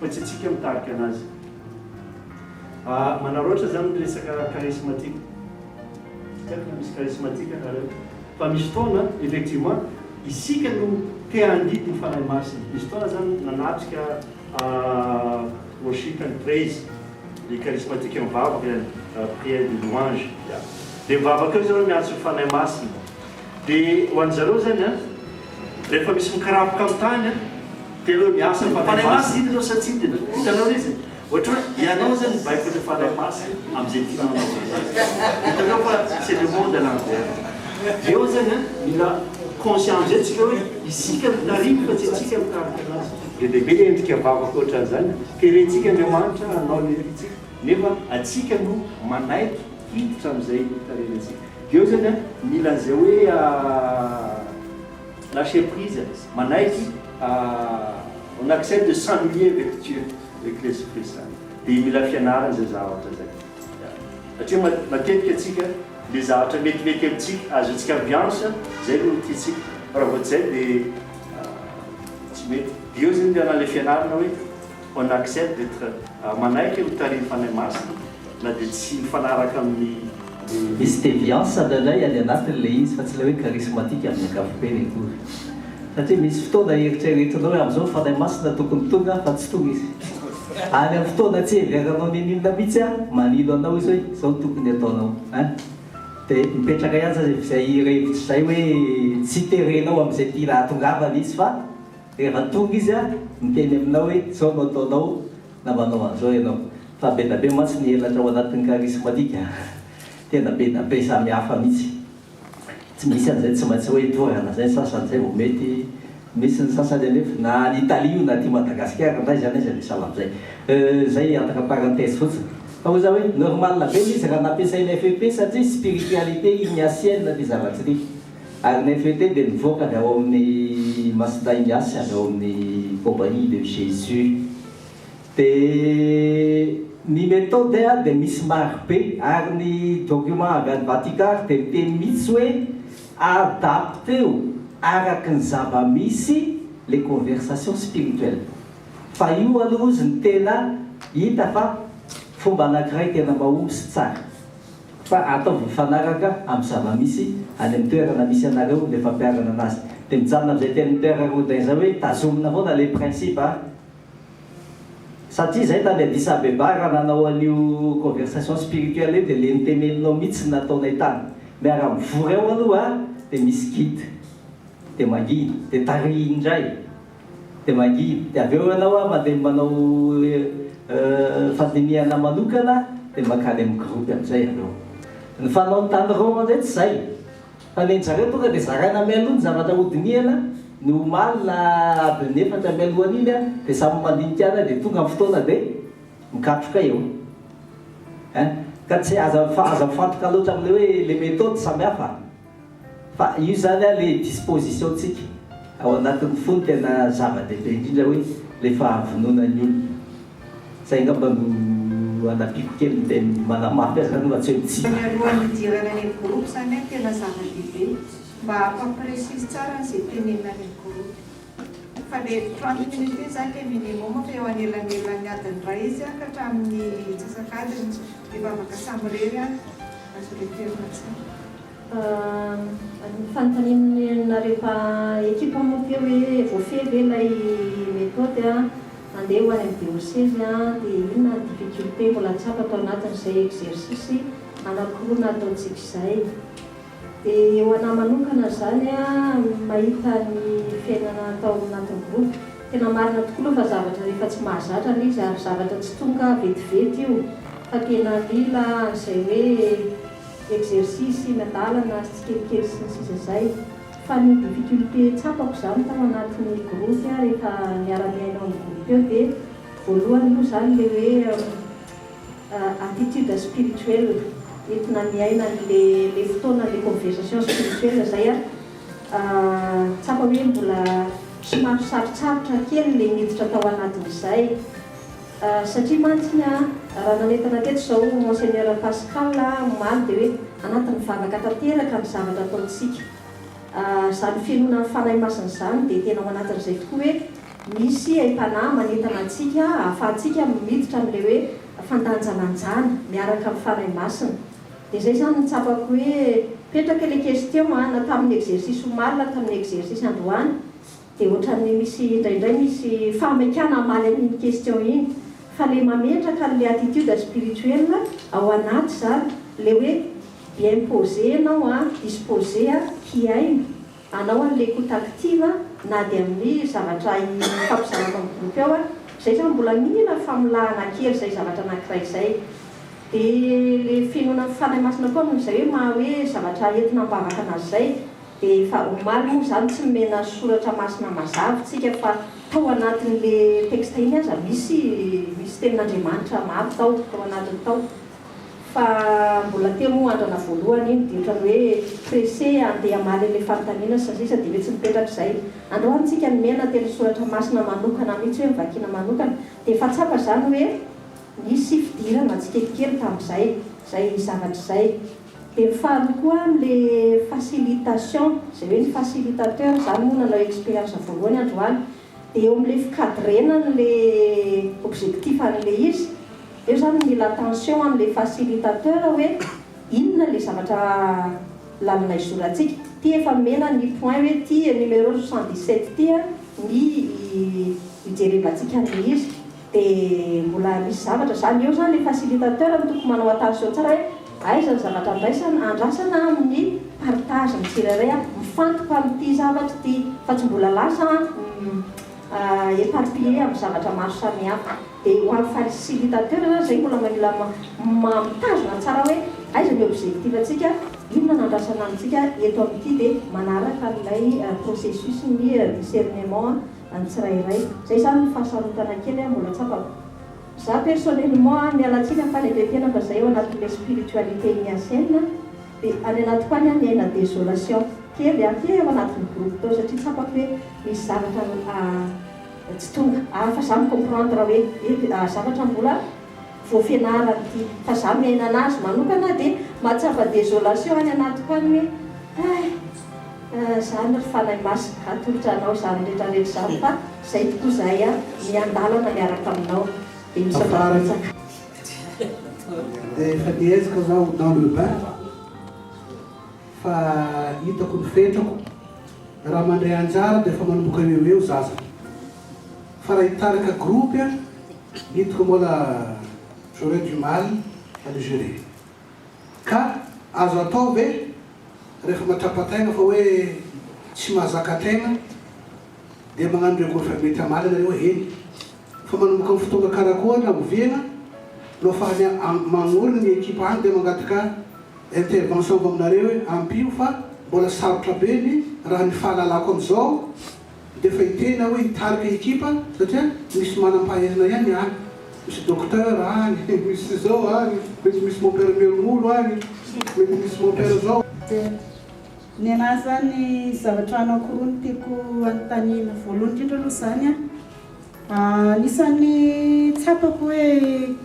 Fa tsy antsika mitarika anazy. Manaraotra zany ny resaka charismatique. Tsy haiko na misy charismatique nareo. Fa misy fotoana effectivement isika no te handidy ny Fanahy Masina. Misy fotoana zany nanatrika worship and praise, le charismatique mivavaka zany, prière de louange. Dia mivavaka eo zareo miantso ny Fanahy Masina. Dia ho an-dry zareo zany an, rehefa misy mikarapoka amin'ny tany an, dia hoe miasa ny Fanahy Masina. Hitanao sa tsy hitany? Hitanao ilay izy? Ohatra hoe ianao zany mibaiko ny Fanahy Masina amin'izay tianao hanaovana azy. Hitanao fa c'est le monde à l'envers. Dia eo zany an, mila conscient amin'izay tsika hoe isika no tarihiny fa tsy antsika mitarika anazy. Be dia be le endrika vavaka ohatran'izany, terentsika Andriamanitra hanao ny tiantsika nefa antsika no manaiky hiditra amin'izay tarihiny antsika. Dia eo zany an, mila an'izay hoe lâcher prise, manaiky, on accepte de s'ennuyer avec Dieu, avec l'Esprit Saint. Dia mila fianarana izay zavatra izay. Satria matetika antsika le zavatra metimety amintsika, azontsika ambiance, izay no tiantsika. Fa raha vao tsy izay dia tsy mety. Dia eo zany ilana ilay fianarana hoe on accepte d'etre manaiky ho tarihin'ny Fanahy Masina na dia tsy mifanaraka amin'ny Misy deviance indraindray any anatiny ilay izy fa tsy ilay hoe charismatique amin'ny ankapobeny akory. Satria misy fotoana eritreretinao hoe amin'izao ny Fanahy Masina tokony tonga fa tsy tonga izy. Any amin'ny fotoana tsy heveranao n'inon'inona mihitsy an, manilo anao izy hoe izao no tokony hataonao ein. Dia mipetraka ihany zany izay hevitra izay hoe tsy terenao amin'izay tiana hahatongavana izy fa rehefa tonga izy an, miteny aminao hoe izao no ataonao na manao an'izao ianao. Fa be da be mantsy ny elatra ao anatin'ny charismatique a! Tena be da be samy hafa mihitsy. Tsy misy an'izay tsy maintsy hoe dorana izay ny sasany izay vao mety. Misy ny sasany anefa, na any Italie io na aty Madagasikara, na aiza na aiza dia sahala amin'izay. Izay entre parenthèse fotsiny. Fa hoy za hoe normal be ilay izy raha nampiasaina FEP satria spiritualité ignatienne ity zavatra ity. Ary ny FET dia nivoaka avy ao amin'ny Masindahy Ignace avy ao amin'ny Compagnie de Jésus. Dia ny méthode dia misy maro be ary ny document avy any Vatican ary dia miteny mihitsy hoe adapteo araka ny zava-misy les conversations spirituelles. Fa io aloha ozy ny tena hita fa fomba anankiray tena mahomby sy tsara. Fa ataovy mifanaraka amin'ny zava-misy any amin'ny toerana misy anareo ilay fampiharana anazy. Dia mijanona amin'izay tenin'i Père Rodin izay hoe tazomina foana ilay principe a! Satria izay tany Addis Abeba raha nanao an'io conversation spirituelle io dia le noteneninao mihitsy no nataonay tany. Miara mivory ao aloha dia misy guide. Dia mangina. Dia tarihiny indray. Dia mangina. Dia avy eo ianao mandeha manao fandinihana manokana dia mankany amin'ny groupe amin'izay avy eo. Ny fanaony tany Roma indray tsy izay. Fa ny an-dry zareo tonga dia zaraina mialoha ny zavatra hodinihana, ny omaly na adiny efatra mialohan'iny an, dia samy mandinika any dia tonga ny fotoana dia mikatroka eo ein. Ka tsy aza aza mifantoka loatra amin'ilay hoe le méthode samy hafa fa io izany an le disposition-tsika ao anatin'ny fo no tena zava-dehibe indrindra hoe le fahavononan'ny olona. Zay angamba no anampiako kely ny teny manamafy azy zany fa tsy hoe tsy. Mialohan'ny hidirana any amin'ny groupe zany an tena zava-dehibe mba hampa-précise tsara an'izay tenenina any amin'ny groupe. Fa le 30 minutes iny zany le minimum fa eo anelanelan'ny adiny iray izy an ka hatramin'ny antsasak'adiny mivavaka samirery an azo leferina tsara. Ny fanontanianareo ekipa moa teo hoe voafehy ve ilay méthode handeha ho any amin'ny diosezy dia inona ny difficulté mbola tsapa tao anatin'izay exercice anankiroa nataontsika izay. Dia ho anà manokana izany mahita ny fiainana tao anatin'ny groupe, tena marina tokoa aloha fa zavatra efa tsy mahazatra ilay izy ary zavatra tsy tonga vetivety io fa tena mila an'izay hoe exercice miadalana sy tsikelikely sy ny sisa izay fa ny difficulté tsapako izany tao anatin'ny groupe rehefa miara-miaina ao amin'ny groupe eo dia voalohany aloha izany ilay hoe attitude spirituelle entina miaina an'le le fotoana le conversation spirituelle izay tsapa hoe mbola Somary sarotsarotra kely ilay niditra tao anatin'izay. Satria mantsy raha nanentana teto izao Monseigneur Pascal omaly dia hoe anatin'ny vavaka tanteraka ny zavatra ataontsika. Izany finoana ny Fanahy Masina izany dia tena ao anatin'izay tokoa hoe misy aim-panahy manentana antsika ahafahantsika miditra amin'ilay hoe fandanjalanjana miaraka amin'ny Fanahy Masina. Dia izay izany no tsapako hoe mipetraka ilay question na tamin'ny exercice omaly na tamin'ny exercice androany. Dia ohatran'ny misy indraindray misy fahamaikana hamaly an'iny question iny fa le mametraka an'le attitude spirituelle ao anaty izany, le hoe bien posé ianao an, disposé hihaino, hanao an'le écoute active na dia amin'ny zavatra ifampizarana amin'ny groupe ao ary, izay izany mbola mila famolahana kely izay zavatra anankiray izay. Dia le finoana ny Fanahy Masina koa amin'izay hoe maha hoe zavatra entina am-bavaka anazy izay. Dia efa omaly moa izany tsy nomena soratra masina mazava tsika fa tao anatin'le texte iny aza misy misy tenin'Andriamanitra maro tao tao anatiny tao fa mbola teo moa andrana voalohany iny dia ohatran'ny hoe pressé andeha hamaly an'le fanontaniana sy ny sisa dia hoe tsy mipetraka izay. Androany tsika nomena teny soratra masina manokana mihitsy hoe novakiana manokana dia efa tsapa izany hoe nisy fidirana tsikelikely tamin'izay izay zavatra izay. Dia ny faharoa koa amin'ilay facilitation, izay hoe ny facilitateur izany moa nanao expérience voalohany androany, dia eo amin'ilay fi-cadrer-na an'ilay objectif an'ilay izy, eo izany mila attention amin'ilay facilitateur hoe inona ilay zavatra lalana izorantsika, ity efa nomena ny point hoe ity numéro 77 ity ny hijerevantsika an'ilay izy. Dia mbola misy zavatra izany eo izany le facilitateur no tokony manao attention tsara hoe aiza ny zavatra andraisana andrasana amin'ny partage ny tsirairay a, mifantoka amin'ity zavatra ity fa tsy mbola lasa éparpillé amin'ny zavatra maro samihafa. Dia ho an'ny facilitateur izany izay mbola mila mitazona tsara hoe aiza ny objectif antsika, inona no andrasana amintsika eto amin'ity dia manaraka an'ilay processus ny discernement. Ny tsirairay. Zay zany ny fahasarotana kely mbola tsapako. Za personnellement miala tsiny am fanetretena fa zay ao anatin'le spiritualité ignatienne de any anatiko any aho miaina désolation kely aho te ao anatin'ny groupe tao satria tsapako hoe misy zavatra tsy tonga fa za mi-comprendre hoe zavatra mbola vao fianarana ity fa za miaina anazy manokana dia mahatsapa désolation any anatiko any hoe hay zany ry Fanahy Masina atolotra anao izany rehetra rehetra izany fa zay tokoa zahay a miandalana miaraka aminao dia misaotra betsaka. Dia efa niezaka zaho dans le bain fa hitako ny fetrako, raha mandray anjara dia efa manomboka eo eo zaza fa raha hitarika groupe Hitako mbola j'aurais du mal à le gérer. Ka azo atao ve rehefa matrapa-tegna fa hoe tsy mahazaka tegna dia magnano recours fa mety hamaly anareo hoe eny fa manomboka amin'ny fotoagna karakory na oviagna no afahany magnorigna ny ekipa any dia mangataka intervention avy aminareo hoe ampio fa mbola sarotra be ny raha ny fahalalako amizao Dia efa hiteny aho hoe hitarika ekipa satria misy manam-pahaizana ihany any, misy docteur any, misy izao any, mety misy mon père Melomolo any, mety misy mon père zao. Dia ny anah zany zavatra anankiroa no tiako anontaniana, voalohany indrindra aloha zany an, anisan'ny tsapako hoe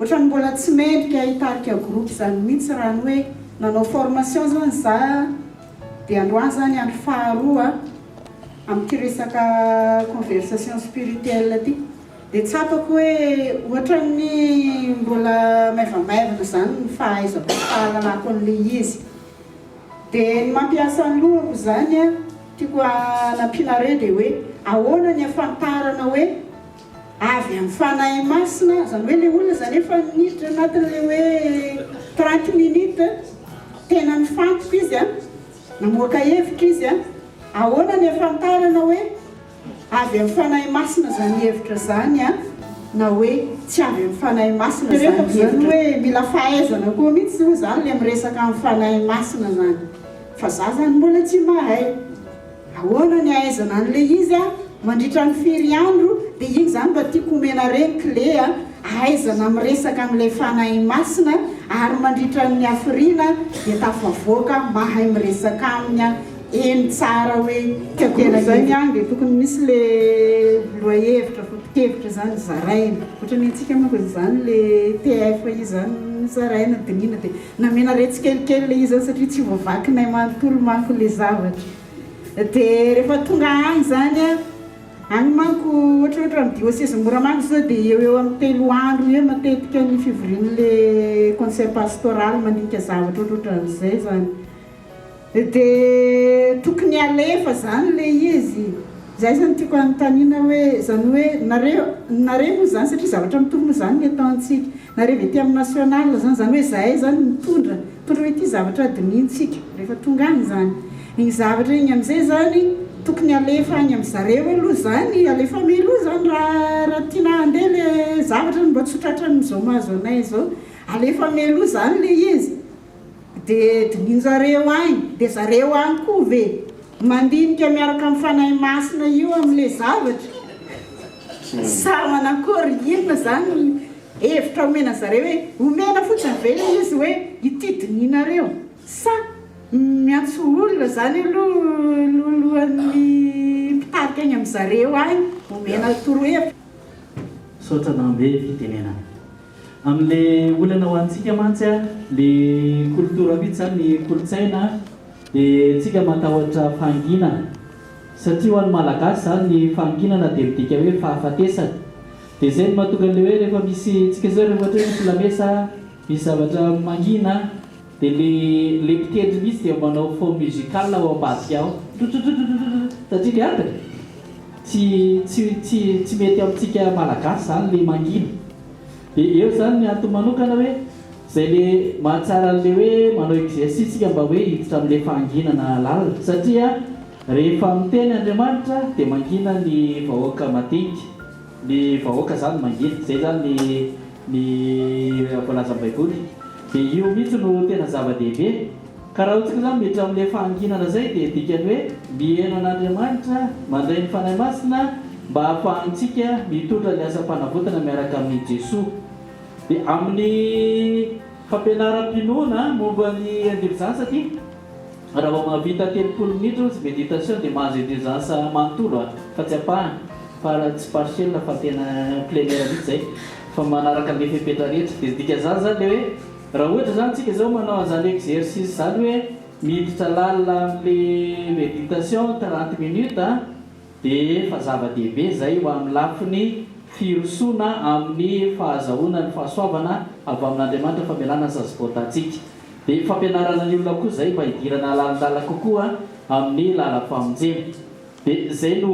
ohatran'ny mbola tsy mendrika hitarika groupe zany mihitsy raha ny hoe nanao formation zany za dia androany zany andro faharoa amin'ity resaka conversation spirituelle ity dia tsapako hoe ohatran'ny mbola maivamaivana izany ny fahaizako sy fahalalako an'ilay izy. Dia ny mampiasa ny lohako izany an, tiako hanampianareo dia hoe ahoana ny ahafantarana hoe avy amin'ny Fanahy Masina, izany hoe ilay olona izany efa niditra anatin'ilay hoe 30 minutes, tena nifantoka izy an, Namoaka hevitra izy an! Ahoana ny ahafantarana hoe avy amin'ny Fanahy Masina izany hevitra izany an, na hoe tsy avy amin'ny Fanahy Masina izany hevitra izany? Hoe mila fahaizana koa mihitsy hoy izany ilay miresaka amin'ny Fanahy Masina izany, fa za izany mbola tsy mahay. Ahoana ny ahaizana an'ilay izy an? Mandritra ny firy andro? Dia iny izany mba tiako omena re ny clé an, ahaizana miresaka amin'ilay Fanahy Masina ary mandritra ny hafiriana dia tafavoaka mahay miresaka aminy an. heno tsara hoe tena zay ny agny dia tokony misy le lohahevitra, foto-kevitra zany zaraina. Ohatra ny antsika manko zany le TF io zany zaraina, dinihina dia namena re tsikelikely le izy zany satria tsy voavakinay manontolo manko le zavatra. Dia rehefa tonga agny zany an, Any manko ohatra ohatra amin'ny diocese Moramanga zao dia eo eo amin'ny telo andro eo matetika ny fivorian'le conseil pastoral mandinika zavatra ohatrohatran'izay zany. Dia tokony alefa zany le izy. Zay zany tiako anontaniana hoe zany hoe nareo nareo moa zany satria zavatra mitovy moa zany ny ataontsika. Nareo avy aty amin'ny national zany, zany hoe zahay zany mitondra, mitondra hoe ity zavatra adinihintsika rehefa tonga any zany. Igny zavatra igny amizay zany tokony alefa agny amy zareo aloha zany, alefa mialoha zany raha raha tiana handeha le zavatra mba tsy ho tratran'izao mahazo anay zao, alefa mialoha zany le izy de dinihinjareo agny, de zareo agny koa ve mandinika miaraka amy Fanahy Masina io amle zavatra sa manakory, inona zany hevitra omena zareo hoe omena fotsiny ve le izy hoe ity dinihinareo sa Miantso olona zany aloha lohalohan'ny mpitarika any amin'zareo any, omena torohevitra. Misaotra Nambe fitenenana. Amin'le olana ho antsika mantsy a, le kolotora mihitsy zany ny kolontsaina de tsika matahotra fahanginana satria ho an'ny malagasy zany ny fahanginana de midika hoe fahafatesana de zay no mahatonga an'le hoe rehefa misy tsika zao rehefa ohatra hoe misy lamesa misy zavatra mangina Dia le le mpitendry mihitsy dia manao fond musical ao ambadika ao totototototo satria le antony tsy tsy tsy tsy mety amintsika malagasy zany le mangina. Dia eo zany ny antony manokana hoe zay le mahatsara an'le hoe manao exercice tsika mba hoe hiditra amin'le fahanginana lalina satria rehefa miteny Andriamanitra dia mangina ny vahoaka madinika. Ny vahoaka zany mangina. Zay zany ny ny voalazan'ny baiboly. Dia io mihitsy no tena zava-dehibe. Ka raha otsika zany miditra amin'ilay fahanginana zay dia dikany hoe miheno an'Andriamanitra, mandray ny Fanahy Masina mba hahafahantsika mitondra ny asam-panavotana miaraka amin'i Jesoa. Dia amin'ny fampianaram-pinoana momba ny indulgence aty, Raha vao mahavita 30 minitra ozy méditation dia mahazo indulgence manontolo a! Fa tsy ampahany, fa tsy partiel fa tena plenaire mihitsy zay, fa manaraka an'le fepetra rehetra. Dia dikan'izany zany le hoe raha ohatra zany tsika zao manao an'izany exercice zany hoe miditra lalina amin'le méditation 30 minutes a! Dia efa zava-dehibe izay ho amin'ny lafiny firosoana amin'ny fahazahoana ny fahasoavana avy amin'Andriamanitra famelana ny saziboatantsika. Dia fampianarana ny olona koa izay mba hidirana lalindalina kokoa amin'ny lalam-pamonjena. Dia izay no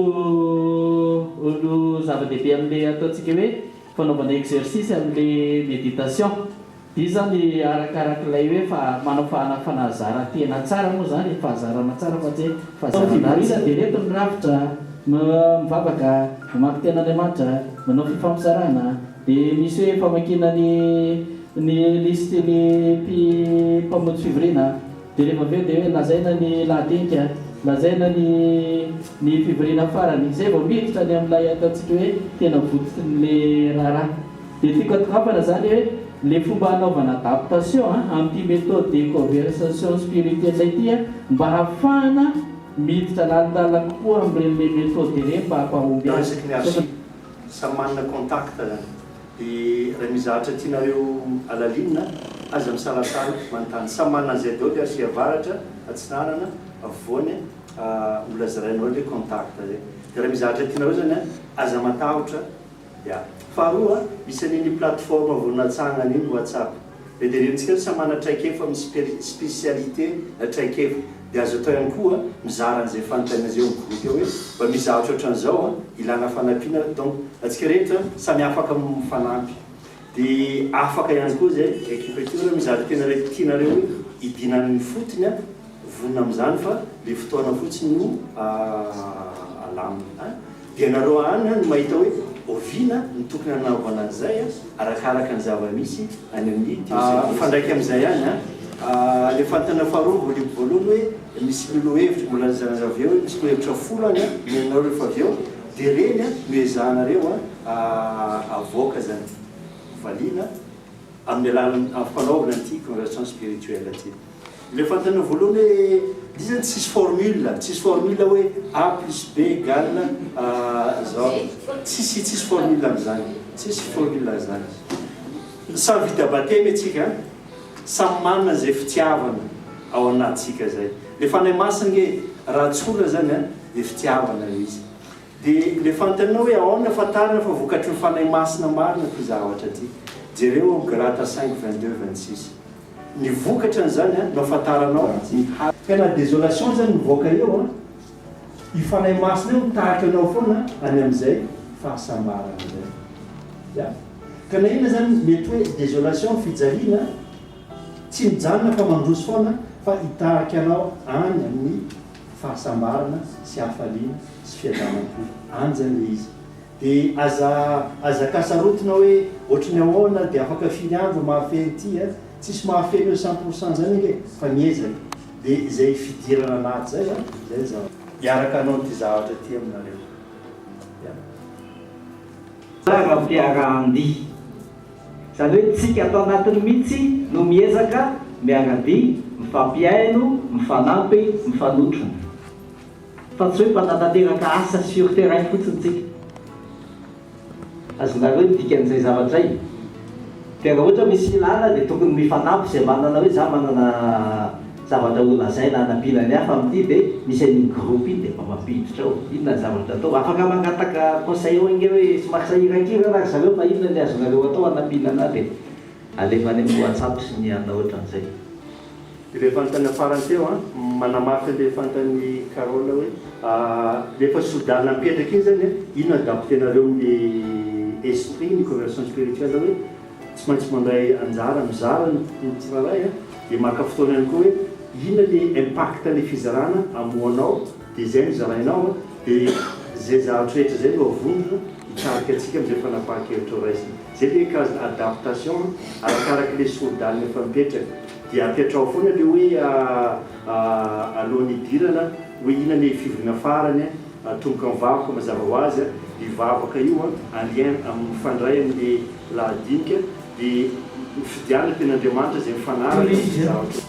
no zava-dehibe amin'ilay ataontsika hoe fanaovana exercice amin'ilay méditation. Dia izany arakarak'ilay hoe fa manao fanazaran-tena tsara moa izany e, fahazarana tsara fa tsy hoe fahazarana ratsy. Dia ireto ny rafitra, mivavaka, mamaky tenin'Andriamanitra, manao fifampizarana, dia misy hoe famakiana ny ny lisitry ny mpamonjy fivoriana, dia rehefa avy eo dia hoe lazaina ny lahadinika, lazaina ny ny fivoriana farany, izay vao miditra any amin'ilay ataontsika hoe tena vototin'ilay raharaha. Dia tiako atongavana zany hoe le fomba hanaovana adaptation amin'ity méthode de conversation spirituelle ity mba hahafahana miditra lalindalina kokoa amin'ireny le méthode ireny mba hampahomby azy. Isaky ny archive, samy manana contact zany. De raha misy zavatra tianareo alalinina, aza misalasala manontany. Samy manana an'izay daholo archive avaratra, atsinanana, afovoany, mbola zarainao le contact zay. De raha misy zavatra tianareo zany aza matahotra. Ya. Faharoa, misy an'iny plateforme vao natsangana iny WhatsApp. Be dia be amintsika eto samy manana traikefa amin'ny spécialité na traikefa. Dia azo atao ihany koa mizara an'izay fanontaniana izay eo amin'ny groupe eo hoe mba misy zavatra ohatran'izao an, ilana fanampiana. Donc antsika rehetra samy afaka mifanampy. Dia afaka ihany koa izay ekipa ity raha misy zavatra tena tianareo hoe hidina any ifotony an, vonona amin'izany fa le fotoana fotsiny no alamina an. Dia nareo any no mahita hoe oviana no tokony hanaovana an'izay arakaraka ny zava-misy any amin'ny dioseze. Mifandraika amin'izay ihany an, ilay fanontaniana faharoa voaliko voalohany hoe misy lolohevitra, mbola lazaina avy eo hoe misy lohevitra folo any omenareo rehefa avy eo, dia ireny no ezahanareo avoaka izany, valiana amin'ny alalan'ny fanaovana an'ity conversion spirituelle ity. Ilay fanontaniana voalohany hoe ity zany tsisy formule, tsisy formule hoe A plus B égale zao, tsisy tsisy formule amin'izany, tsisy formule an'izany. Samy vita batemy antsika an, samy manana izay fitiavana ao anatintsika izay. Ilay Fanahy Masina ange raha tsorina zany an, dia fitiavana ilay izy. Dia ilay fanontaniana hoe ahoana ahafantarana fa vokatry ny Fanahy Masina marina ity zavatra ity? Jereo ao Galata cinq 22 26. Ny vokatra an'izany an no ahafantaranao ny ha. Tena désolation zany mivoaka eo an! Io Fanahy Masina io mitarika anao foana any amin'izay fahasambarana izay. Ya. Ka na inona zany mety hoe désolation, fijaliana, tsy mijanona fa mandroso foana fa hitarika anao any amin'ny fahasambarana sy hafaliana sy fiadanam-po. Any zany ilay izy. Dia aza aza kasarotina hoe ohatry ny ahoana dia afaka firy andro mahafehy ity a! Tsisy mahafehy an'io 100% zany ange fa miezaka. Dia izay fidirana anaty zay a, zay ny zavatra. Hiaraka hanao an'ity zavatra ity aminareo. Ya. Tsara fiarahan-dia. Izany hoe tsika ato anatiny mihitsy no miezaka miara-dia, mifampihaino, mifanampy, mifanotrona. Fa tsy hoe mpanatanteraka asa sur terrain fotsiny tsika. Azonareo ny dikan'izay zavatra izay? Dia raha ohatra misy ilana dia tokony mifanampy izay manana hoe za manana zavatra ho lazaina hanampiana ny hafa amin'ity dia misy an'iny groupe iny dia mba mampiditra ao. Inona ny zavatra atao? Afaka mangataka conseil ao ange hoe somary sahirankirana ry zareo fa inona ny azonareo atao hanampiana anah dia alefa any amin'ny whatsapp sy ny anona ohatran'izay. Ilay fanontaniana farany teo an, manamafy an'ilay fanontanian'i Carole hoe rehefa soudana mipetraka iny zany an, inona adapter-nareo ny esprit, ny conversion spirituelle hoe tsy maintsy mandray anjara, mizara ny tsirairay an, dia maka fotoana ihany koa hoe inona le impact le fizarana amoanao dia izay no zarainao an, dia izay zavatra rehetra izay no avondrona hitarika antsika amin'izay fanapahan-kevitra ho raisina. Izay le karazana adaptation arakaraka le soudana efa mipetraka. Dia apetraho foana le hoe alohan'ny hidirana hoe inona le fivoriana farany atomboka mivavaka mazava ho azy io vavaka io en lien mifandray amin'le lahadinika dia mifidiana teny Andriamanitra izay mifanaraka Toy amin'ny izy an! zavatra.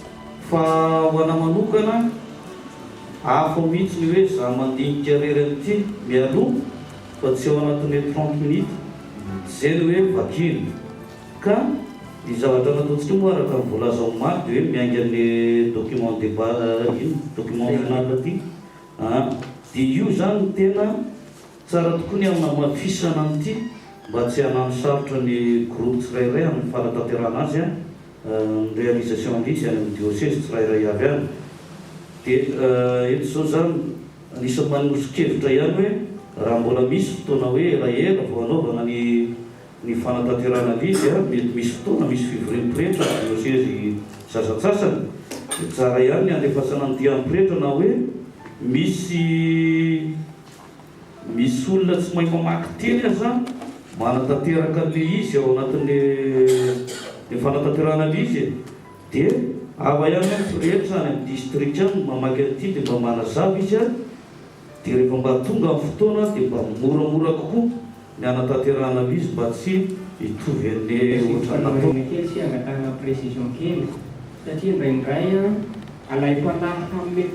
Fa ho anà manokana, hafa mihitsy ny hoe za mandinika rery an'ity mialoha fa tsy ao anatin'le 30 minutes, zay le hoe vakina. Ka ny zavatra nataontsika moa araka ny voalaza omaly dia hoe miainga an'le document de base ino document final ity an, dia io izany no tena tsara tokoa ny hanamafisana an'ity mba tsy hanano sarotra ny groupe tsirairay amin'ny fanatanterahana azy an, ny réalisation an'izy any amin'ny diocèse tsirairay avy any. Dia eto izao izany anisan'ny manoso-kevitra ihany hoe raha mbola misy fotoana hoe elaela vao hanaovana ny Ny fanatanterahana lizy a, mety misy fotoana misy fivorian'ny pretra any diosezy sasantsasany, dia tsara ihany ny handefasana ny dian'ny pretra na hoe misy misy olona tsy mahay mamaky teny aza manatanteraka an'le izy ao anatin'le le fanatanterahana lizy e, dia hafa ihany hoe ny pretra any amin'ny distrika any no mamaky an'ity dia mba manazava izy a, dia rehefa mba tonga ny fotoana dia mba moramora kokoa ny hanatanterahana an'izy mba tsy hitovy an'le ohatran'ny natao. Fanontaniana kely sy angatahana précision kely satria indraindray alaim-panahy hanome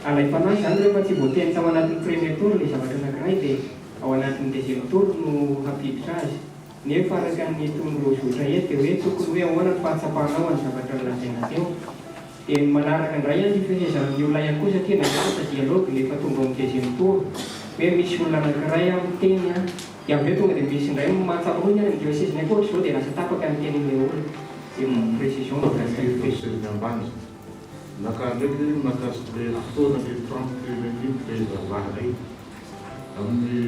alaim-panahy izany rehefa tsy voateny tao anatin'ny premier tour ilay zavatra anankiray dia ao anatin'ny deuxième tour no hampiditra azy nefa araka ny tondro zotra eto dia hoe tokony hoe ahoana ny fahatsapanao an'ny zavatra nolazaina teo Dia ny manaraka indray an ny fehezana ny olona ihany koa satria indraindray lasa dialogue ilay efa tonga ao amin'ny deuxième tour hoe misy olona anankiray an miteny an dia avy eo tonga dia misy indray mahatsapa koa ny any amin'ny diocèse nay koa ohatr'izao dia lasa tapaka ny tenin'ilay olona dia précision mikasika ny Diocèse ambany naka ndraiky mahakasika le fotoana le 30 minutes le ivavahana iny Amin'ny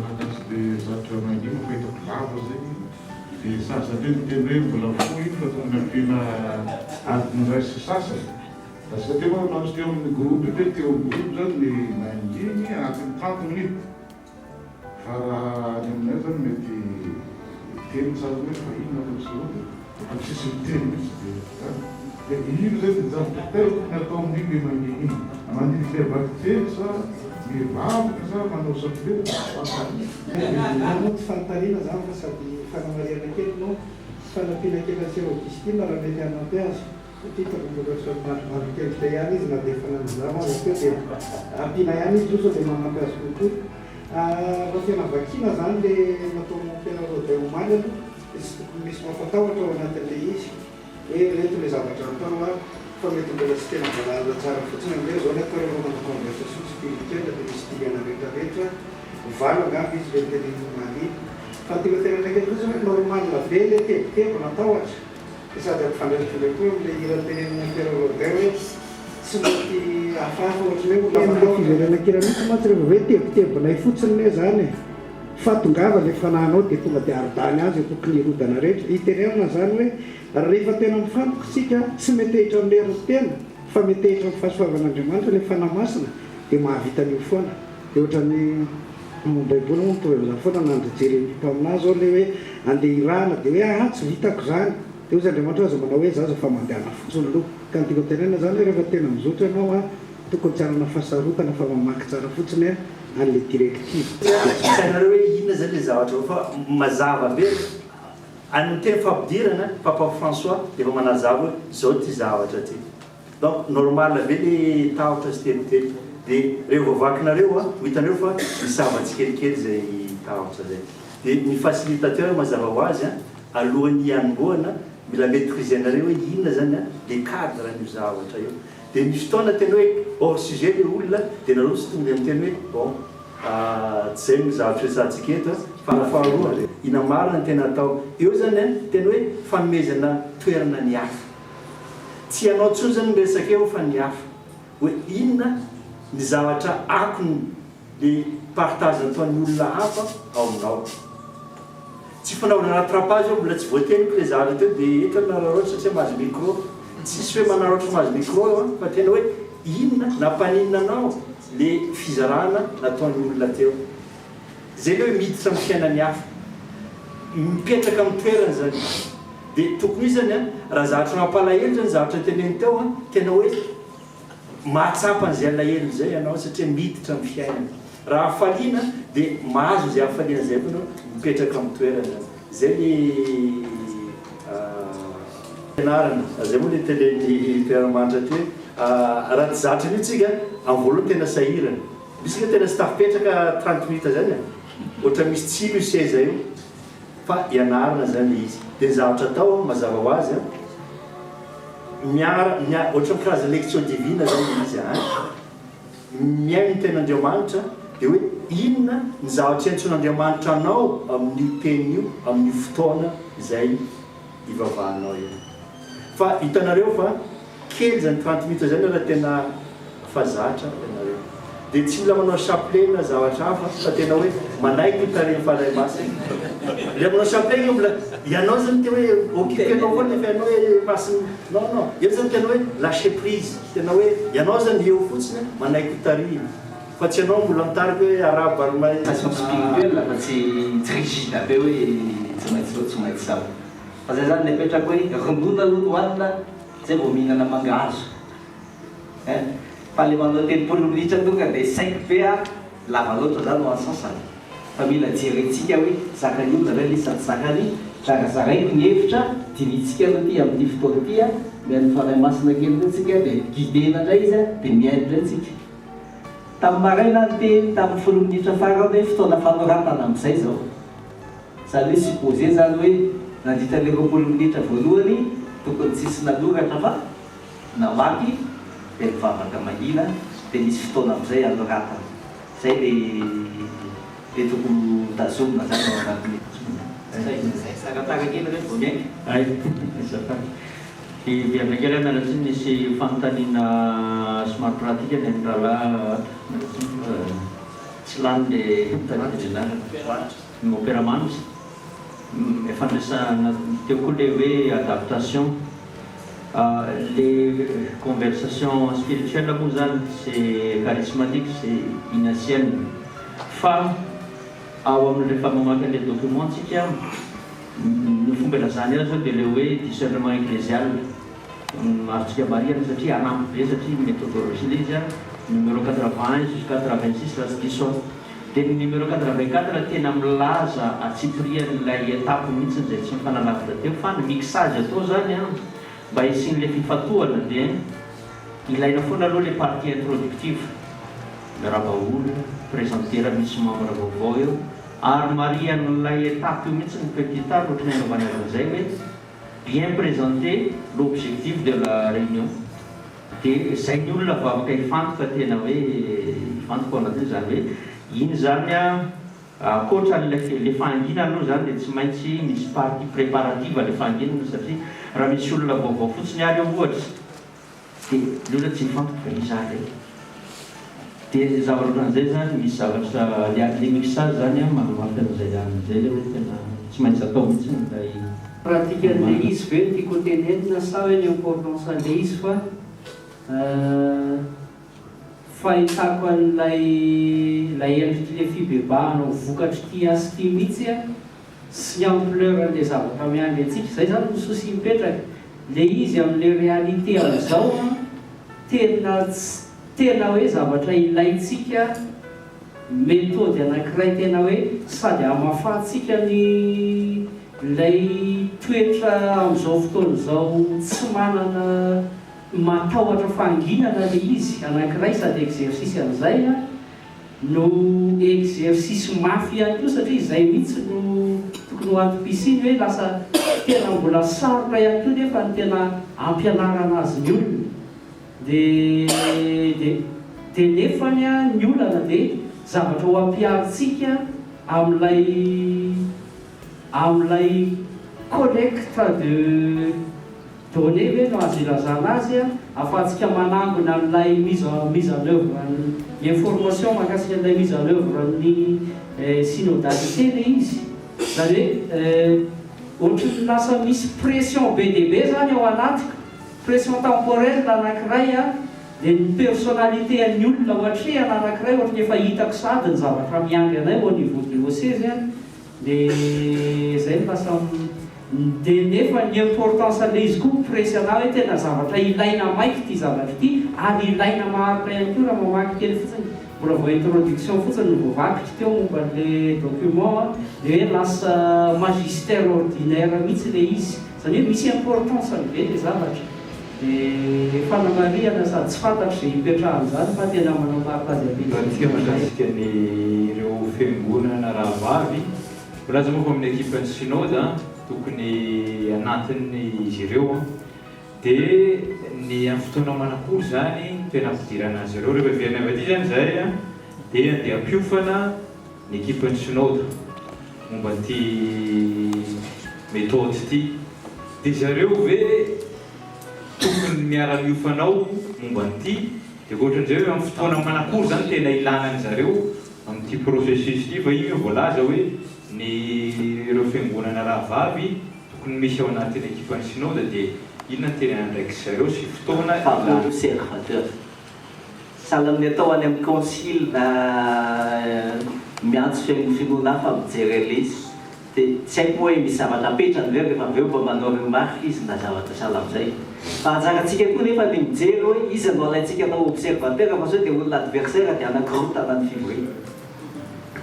mahakasika le zavatra mangina fa hitako lava zegny de sady za ndray miteny hoe mbola fohy iny fa tokony ampiana adiny iray sy sasany lasa teo aho nahazo teo amin'ny groupe io teo amin'ny groupe zany ny manginy anatin'ny 30 minutes fa raha any aminay zany mety miteny tsara hoe fa inona no miseho eo dia efa tsisy miteny mihitsy dia zany dia ino zay ny zavatra tena tokony atao amin'iny le manginy iny mandinika vakiteny sa mivavaka sa manao chapelet Moa tsy fanontaniana izany fa sady fanamarihana kely no fanampiana kely an'i Sœur Augustine raha mety hanampy azy. Satria hitako mbola ohatran'ny mandrimandry hevitra ihany izy na dia efa nanazava aza teo dia ampiana ihany izy io sao dia manampy azy kokoa. Raha tena vakiana izany ilay nataon'i Mompera Rodin omaly aloha dia tsy tokony misy mampatahotra ao anatin'ilay izy hoe ireto ilay zavatra atao ary fa mety mbola tsy tena voalalina tsara fotsiny amin'ilay hoe izao ny atao rehefa manao conversation spirituelle dia misy dingana rehetrarehetra valo angamba izy ilay noteneniny omaly iny. Fa ny tiako tenenina kely fotsiny hoe normal be ilay tebiteby na tahotra. Dia sady ampifandraisiko indray koa amin'ilay hira notenenin'i Mompera Rodin hoe tsy mety hafahafa ohatry ny hoe olona Ilay matahotra. fiverenan-kira mihitsy mantsy rehefa hoe tebitebinay fotsiny ne zany e! Fa tongava ilay fanahinao dia tonga dia arodany any izay tokony hirodana rehetra. Itenenana izany hoe rehefa tena mifantoka isika, tsy metehitra amin'ny herin'ny tena fa metehitra amin'ny fahasoavan'Andriamanitra ilay Fanahy Masina dia mahavita an'io foana. Dia ohatran'ny ao amin'ny baiboly moa mitovy amin'izany foana na an-dry Jeremia mpaminany izao ilay hoe andeha hirahana dia hoe aa tsy vitako izany. Dia hoy Andriamanitra hoe aza manao hoe zaza fa mandehana fotsiny aloha. Ka ny tiako tenenina izany hoe rehefa tena mizotra ianao an, tokony tsy hanana fahasarotana fa mamaky tsara fotsiny an an'ilay directive. Tsy hainareo hoe inona izany ilay zavatra fa mazava be any amin'ny teny fampidirana Papa François dia efa manazava hoe izao ity zavatra ity. Donc normal be le tahotra sy tebiteby. De reo voavakinareo a, ho hitanareo fa misava tsikelikely zay tahotra zay. De ny facilitateur mazava ho azy a, alohan'ny hianombohana mila maitriser-nareo hoe inona zany a le cadre an'io zavatra io. De misy fotoana tena hoe hors sujet le olona de nareo tsy tonga de miteny hoe bon tsy zay no zavatra resahantsika eto a. Fa faharoa, inona marina no tena atao eo zany a, tena hoe fanomezana toerana ny hafa. Tsy ianao intsony izany no miresaka eo fa ny hafa. Hoe inona ny zavatra akony le partage nataon'ny olona hafa ao aminao. Tsy fanaovana rattrapage eo, mbola tsy voateniko le zavatra teo dia eto aho manararaotra satria mahazo micro. Tsisy hoe manararaotra mahazo micro eo an, fa tena hoe inona nampaninona anao le fizarana nataon'ny olona teo. Zay le hoe miditra amin'ny fiainan'ny hafa. Mipetraka amin'ny toerany zany. Dia tokony hisy zany an, raha zavatra mampalahelo zany zavatra teneniny teo an, tena hoe mahatsapa an'izay alahelo izay ianao satria miditra amin'ny fiainana. Raha hafaliana dia mahazo izay hafaliana izay koa ianao, mipetraka amin'ny toerany zany. Zay le fianarana. Zay moa le tenenin'i Père Manitra ty hoe raha tsy zatra an'io tsika, amin'ny voalohany tena sahirana. Misy ve tena tsy tafipetraka 30 minutes zany e? Ohatra misy tsilo io seza io fa ianarana zany le izy. Dia ny zavatra atao mazava ho azy an, miara mia ohatra ny karazana lectio divine zany le izy an, mihaino ny tenin'Andriamanitra dia hoe inona ny zavatra iantsoan'Andriamanitra anao amin'io teny io amin'io fotoana izay ivavahanao io. Fa hitanareo fa Kely zany 30 minutes zany raha tena fa zatra ianareo. Dia tsy mila manao chapelet na zavatra hafa fa tena hoe manaiky ho tarihin'ny Fanahy Masina. Ilay manao chapelet io mbola ianao zany tena hoe occuper-nao foana nefa ianao hoe masina. Non non, eo zany tena hoe lâcher prise, tena hoe ianao zany eo fotsiny manaiky ho tarihina fa tsy ianao mbola mitarika hoe arahaba ry may. Façon spirituelle fa tsy tsy rigide be hoe tsy maintsy zao tsy maintsy zao. Fa zay zany le apetrako hoe ronono aloha no hoanina Zay vao mihinana mangahazo eh! Fa le manao 30 minitra tonga de sec be a! Lava loatra zany ho an'ny sasany fa mila jerentsika hoe zakan'ny olona ve le izy sa tsy zakany, zarazaraiko ny hevitra, dinihintsika aloha ity amin'ity fotoana ity a, mihaino Fanahy Masina kely indray tsika de guider-na indray izy a, de mihaino indray tsika. Tamin'ny maraina aho niteny tamin'ny folo minitra farany hoe fotoana fanoratana amin'izay izao. Zany hoe supposé zany hoe nandritra ny 20 minitra voalohany tokony tsisy nanoratra fa namaky dia nivavaka mangina dia nisy fotoana amizay anoratana. Zay le le tokony ho tazomina zany ao anatin'ny zay. Taratara kely re vao miainga. Hay, azafady. Hiverina kely aho miala tsiny nisy fanontaniana somary pratique ny an'ny rahalahy ato. Miala tsiny fa tsy lany le mitadidy ny anarana. Ny Mopera Manitra, efa niresahana teo koa le hoe adaptation, le conversation spirituelle moa zany c'est charismatique, c'est ignatienne, fa ao amin'ny rehefa mamaky an'le document tsika, ny fomba ilazany azy zao dia le hoe discernement ecclésial, azontsika marihana satria hanampy be satria méthodologie le izy an, numéro 81 jusqu'à 86 raha tsy diso aho. Dia ny numéro 84 tena milaza antsipiriany ilay étape mihitsy izay tsy nifanalavitra teo fa ny mixage atao zany an, Mba hisian'ilay fifantohana dia ilaina foana aloha ilay partie introductive, miarahaba olona, presenter raha misy membre vaovao eo, ary marihan'ilay étape io mihitsy ny petit a ohatry ny anaovany azy an'izay hoe bien présenter l'objectif de la réunion dia izay ny olona vao afaka hifantoka tena hoe hifantoka ao anatin'io izany hoe iny izany an Ankoatra an'ilay ilay fahanginana aloha izany dia tsy maintsy misy partie préparative ilay fahanginana satria raha misy olona vaovao fotsiny ary eo ohatra dia ilay olona tsy mifantoka fa iza ary eo. Dia zavatra ohatran'izay izany misy zavatra ilay ilay mixage izany an manamafy an'izay an'izay ilay hoe tena tsy maintsy atao mihitsy ilay Pratique an'ilay izy ve no tiako ho tenenina sa hoe ny importance an'ilay izy fa Fahitako an'ilay ilay endrik'ilay fibebahana ho vokatr'ity asa ity mihitsy an, sy ny ampleur an'ilay zavatra miandry antsika, izay izany no souci mipetraka, ilay izy amin'ilay réalité amin'izao an, tena tsy tena hoe zavatra ilaintsika méthode anankiray tena hoe sady hamafantsika ny ilay toetra amin'izao fotoana izao tsy manana Matahotra fahanginana le izy anankiray sady exercice an'izay no exercice mafy ihany koa satria izay mihitsy no tokony ho antom-pisiany hoe lasa tena mbola sarotra ihany koa nefa ny tena ampianarana azy ny olona de de de nefany ny olana de zavatra ho ampiharintsika amin'ilay amin'ilay collecte de Données ve no azo ilazana azy ahafahantsika manangona an'ilay mise en mise en oeuvre ny information mahakasika an'ilay mise en oeuvre ny synodalité ilay izy? Izany hoe ohatry ny lasa misy pression be dia be izany ao anatiko, pression temporelle anankiray dia ny personnalité an'ny olona ho atrehana anankiray ohatry ny efa hitako sahady ny zavatra miandry anay au niveau diocèse dia izay no lasa Dia nefa ny importance an'ilay izy koa mi-presse anah hoe tena zavatra ilaina maika ity zavatra ity ary ilaina maharitra ihany koa raha mamaky kely fotsiny, mbola vao introduction fotsiny no voavakiko teo momba an'ilay document an, dia hoe lasa magistère ordinaire mihitsy ilay izy, izany hoe misy importance-ny be ilay zavatra. Dia fanamarihana sady tsy fantatro izay hipetrahan'izany fa tena manao partage à Raha antsika mahakasika ny ireo fiangonana rahavavy Voalaza moa fa amin'ny ekipan'ny Synoda tokony anatin'ny izy ireo dia ny amin'ny fotoana manakory izany no tena ampidirana azy ireo. Rehefa hiverina avy aty izany izahay dia andeha hampiofana ny ekipan'ny Synoda momba an'ity méthode ity. Dia zareo ve tokony miara-miofana ao momba an'ity? Dia ankoatran'izay hoe amin'ny fotoana manakory izany tena ilana an'izareo Amin'ity processus ity fa iny io voalaza hoe ny ireo fiangonana rahavavy tokony misy ao anatin'ny ekipan'ny synoda dia inona ny tena andraikitry zareo sy fotoana Fa ilana. observateur. Sahala amin'ny atao any amin'ny concile na miantso finoana hafa mijery an'ilay izy. Dia tsy haiko moa hoe misy zavatra apetrany ve rehefa avy eo mba manao remarque izy na zavatra sahala amin'izay. Fa anjarantsika koa nefa ny mijery hoe iza no alaintsika atao observateur fa sao dia olona adversaire dia hanakorontana ny fivoriana.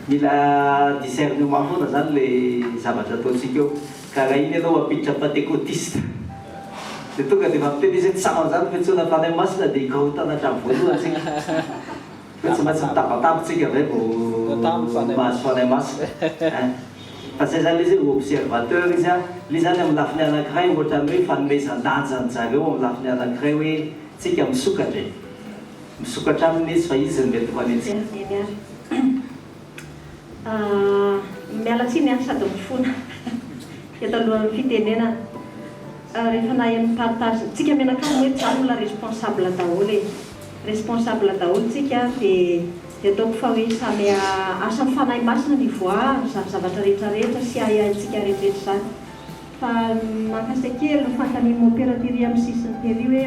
Mila discernement foana izany ilay zavatra ataontsika eo. Ka raha iny ianao mampiditra pantekotiste dia tonga dia efa miteny izy hoe tsy sahy an'izany ny fiantsoana Fanahy Masina dia hikorontana hatramin'ny voalohany tsika. Hoe tsy maintsy mitabataba tsika ve vao mahazo Fanahy Masina ein. Fa zay zany le izy hoe observateur izy an, le izy zany amin'ny lafiny anankiray ohatran'ny hoe fanomezan-danja an-jareo amin'ny lafiny anankiray hoe tsika misokatra e. Misokatra aminy izy fa izy no mety manenjika. Eny ary. Miala tsiny an, sady mifona eto alohan'ny fitenenana. Rehefa naheno ny partage, tsika mianakavy moa eto zany olona responsable daholo e. Responsable daholo tsika dia dia ataoko fa hoe samy asan'ny Fanahy Masina ny ivoahany izany zavatra rehetra rehetra sy ahiahintsika rehetra rehetra izany. Fa mahakasika kely ny fanontanian'i Mompera tery amin'ny sisiny tery hoe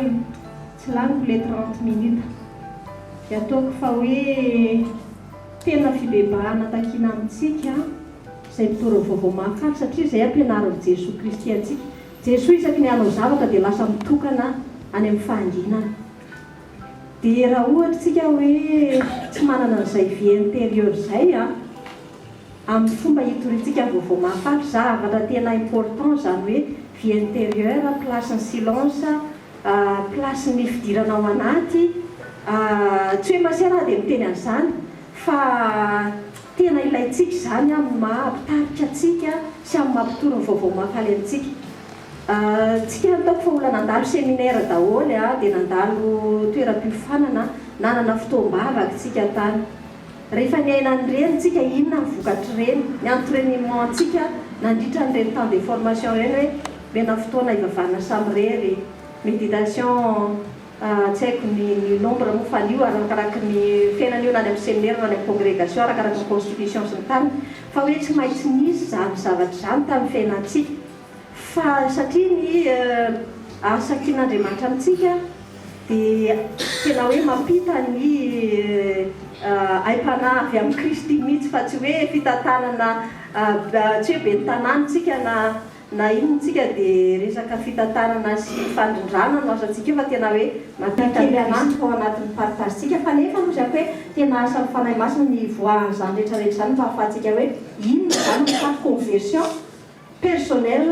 tsy laniko le 30 minutes. Dia ataoko fa hoe tena fibebahana takiana amintsika izay mitory ny vaovao mahafaly satria izay ampianarin'i Jesoa Kristy antsika. Jesoa isaky ny hanao zavatra dia lasa mitokana any amin'ny fahanginana. Dia raha ohatra isika hoe tsy manana an'izay vie intérieure izay an, amin'ny fomba hitoriantsika ny vaovao mahafaly, zavatra tena important izany hoe. vie intérieure, place-n'ny silence, place-n'ny fidirana ao anaty. Tsy hoe masera aho dia miteny an'izany fa tena ilaintsika izany amin'ny maha mpitarika antsika sy amin'ny maha mpitory ny vaovao mahafaly antsika. Tsika ataoko fa olona nandalo séminaire daholo dia nandalo toeram-piofanana, nanana fotoam-bavaka tsika tany. Rehefa niaina an'ireny tsika inona ny vokatr'ireny, ny entrainement antsika nandritra an'ireny temps de formation ireny hoe omena fotoana hivavahana samirery, méditation, tsy haiko ny ny nombre moa fa an'io arakaraky ny fiainana io na any amin'ny séminaire na any amin'ny congrégation arakaraky ny constitution sy ny tariny fa hoe tsy maintsy nisy izany zavatra izany tamin'ny fiainantsika. Fa satria ny asa tian'Andriamanitra amintsika dia tena hoe mampita ny aim-panahy avy amin'i Kristy mihitsy fa tsy hoe fitantanana tsy hoe ben'ny tanàna isika na na inona isika dia resaka fitantanana sy fandrindrana no asantsika eo fa tena hoe mampita ny Kristy ao anatin'ny partage-tsika fa nefa moa izany hoe tena asan'ny Fanahy Masina ny hivoahan'izany rehetra rehetra izany mba hahafahantsika hoe inona izany no mitaky conversion personnel,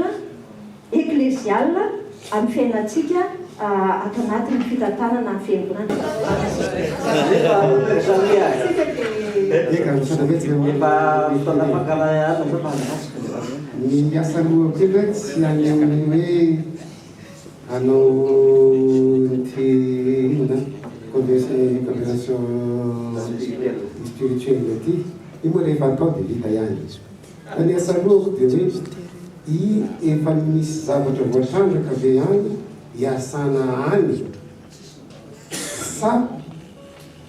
ecclesial amin'ny fiainantsika ato anatin'ny fitantanana ny fiangonana. Ny asa aloha kely hoe tsy any amin'ny hoe hanao ity inona conversion spirituelle ity, io moa rehefa atao dia vita ihany. Fa ny asa lohako dia hoe i efa misy zavatra voatrandraka ve any iasana any sa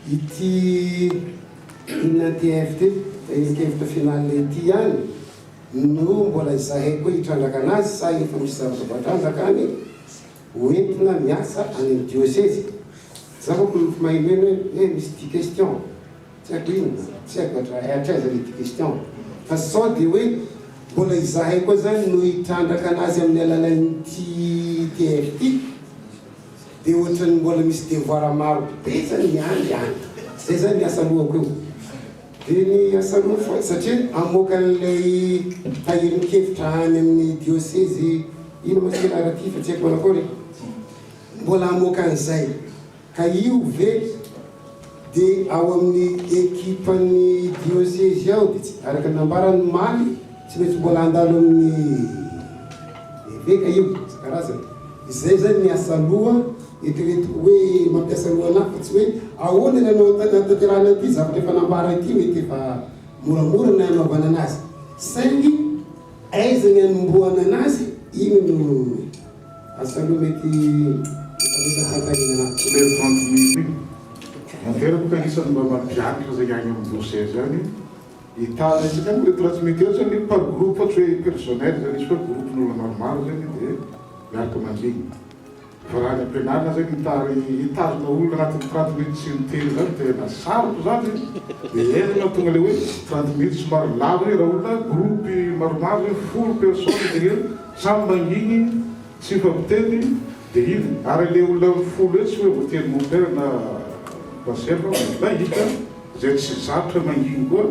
ity inona TFT, tahirin-kevitra final ity ihany no mbola izahay koa hitrandraka anazy sa efa misy zavatra voatrandraka any ho entina miasa any amin'ny diosezy? Za manko mahenoheno hoe eh misy dix questions. Tsy haiko inona, tsy haiko hatraiza le question fa sao dia hoe mbola izahay koa zany no hitrandraka anazy amin'ny alalan'ity TF ity dia ohatran'ny mbola misy devoir maro be zany miandry any. Zay zany ny asa lohako eo. Dia ny asa lohako fa satria hamoaka an'ilay tahirin-kevitra any amin'ny diosezy ino moa sy anarana ity fa tsy haiko manakory e. Mbola hamoaka an'izay. Ka io ve dia ao amin'ny ekipan'ny diosezy ao dia tsy, araka ny nambarany omaly, tsy maintsy mbola handalo amin'ny eveka io, isan-karazany. Izay izany ny asa loha eritreretiko hoe mampiasa loha anah fa tsy hoe ahoana ny hanao hanatanterahana an'ity zavatra efa nambara ity mety efa moramora ny hanaovana anazy saingy aiza ny hanombohana anazy iny no Asa aloha mety hifametra-panontaniana anaty. Le 30 minutes iny. Mompera boka anisan'ny mba mampianatra zay agny amin'ny diocèse agny. Hitana isaka agny le 30 minutes eo zany par groupe fa tsy hoe personnel zany izy fa groupe-n'olona maromaro zany dia miaraka mandrigny. Fa raha any am-pianarana zany hitary hitazona olona anatin'ny 30 minutes tsy miteny zany tena sarotro zany dia ela mahatonga le hoe 30 minutes somary lava raha olona groupe maromaro zany folo personnes dia Samy manginy tsy mifampiteny dia iny ary le olona folo eo tsy hoe voatery mompera na pasitera fa laïka izay tsy zatra manginy koa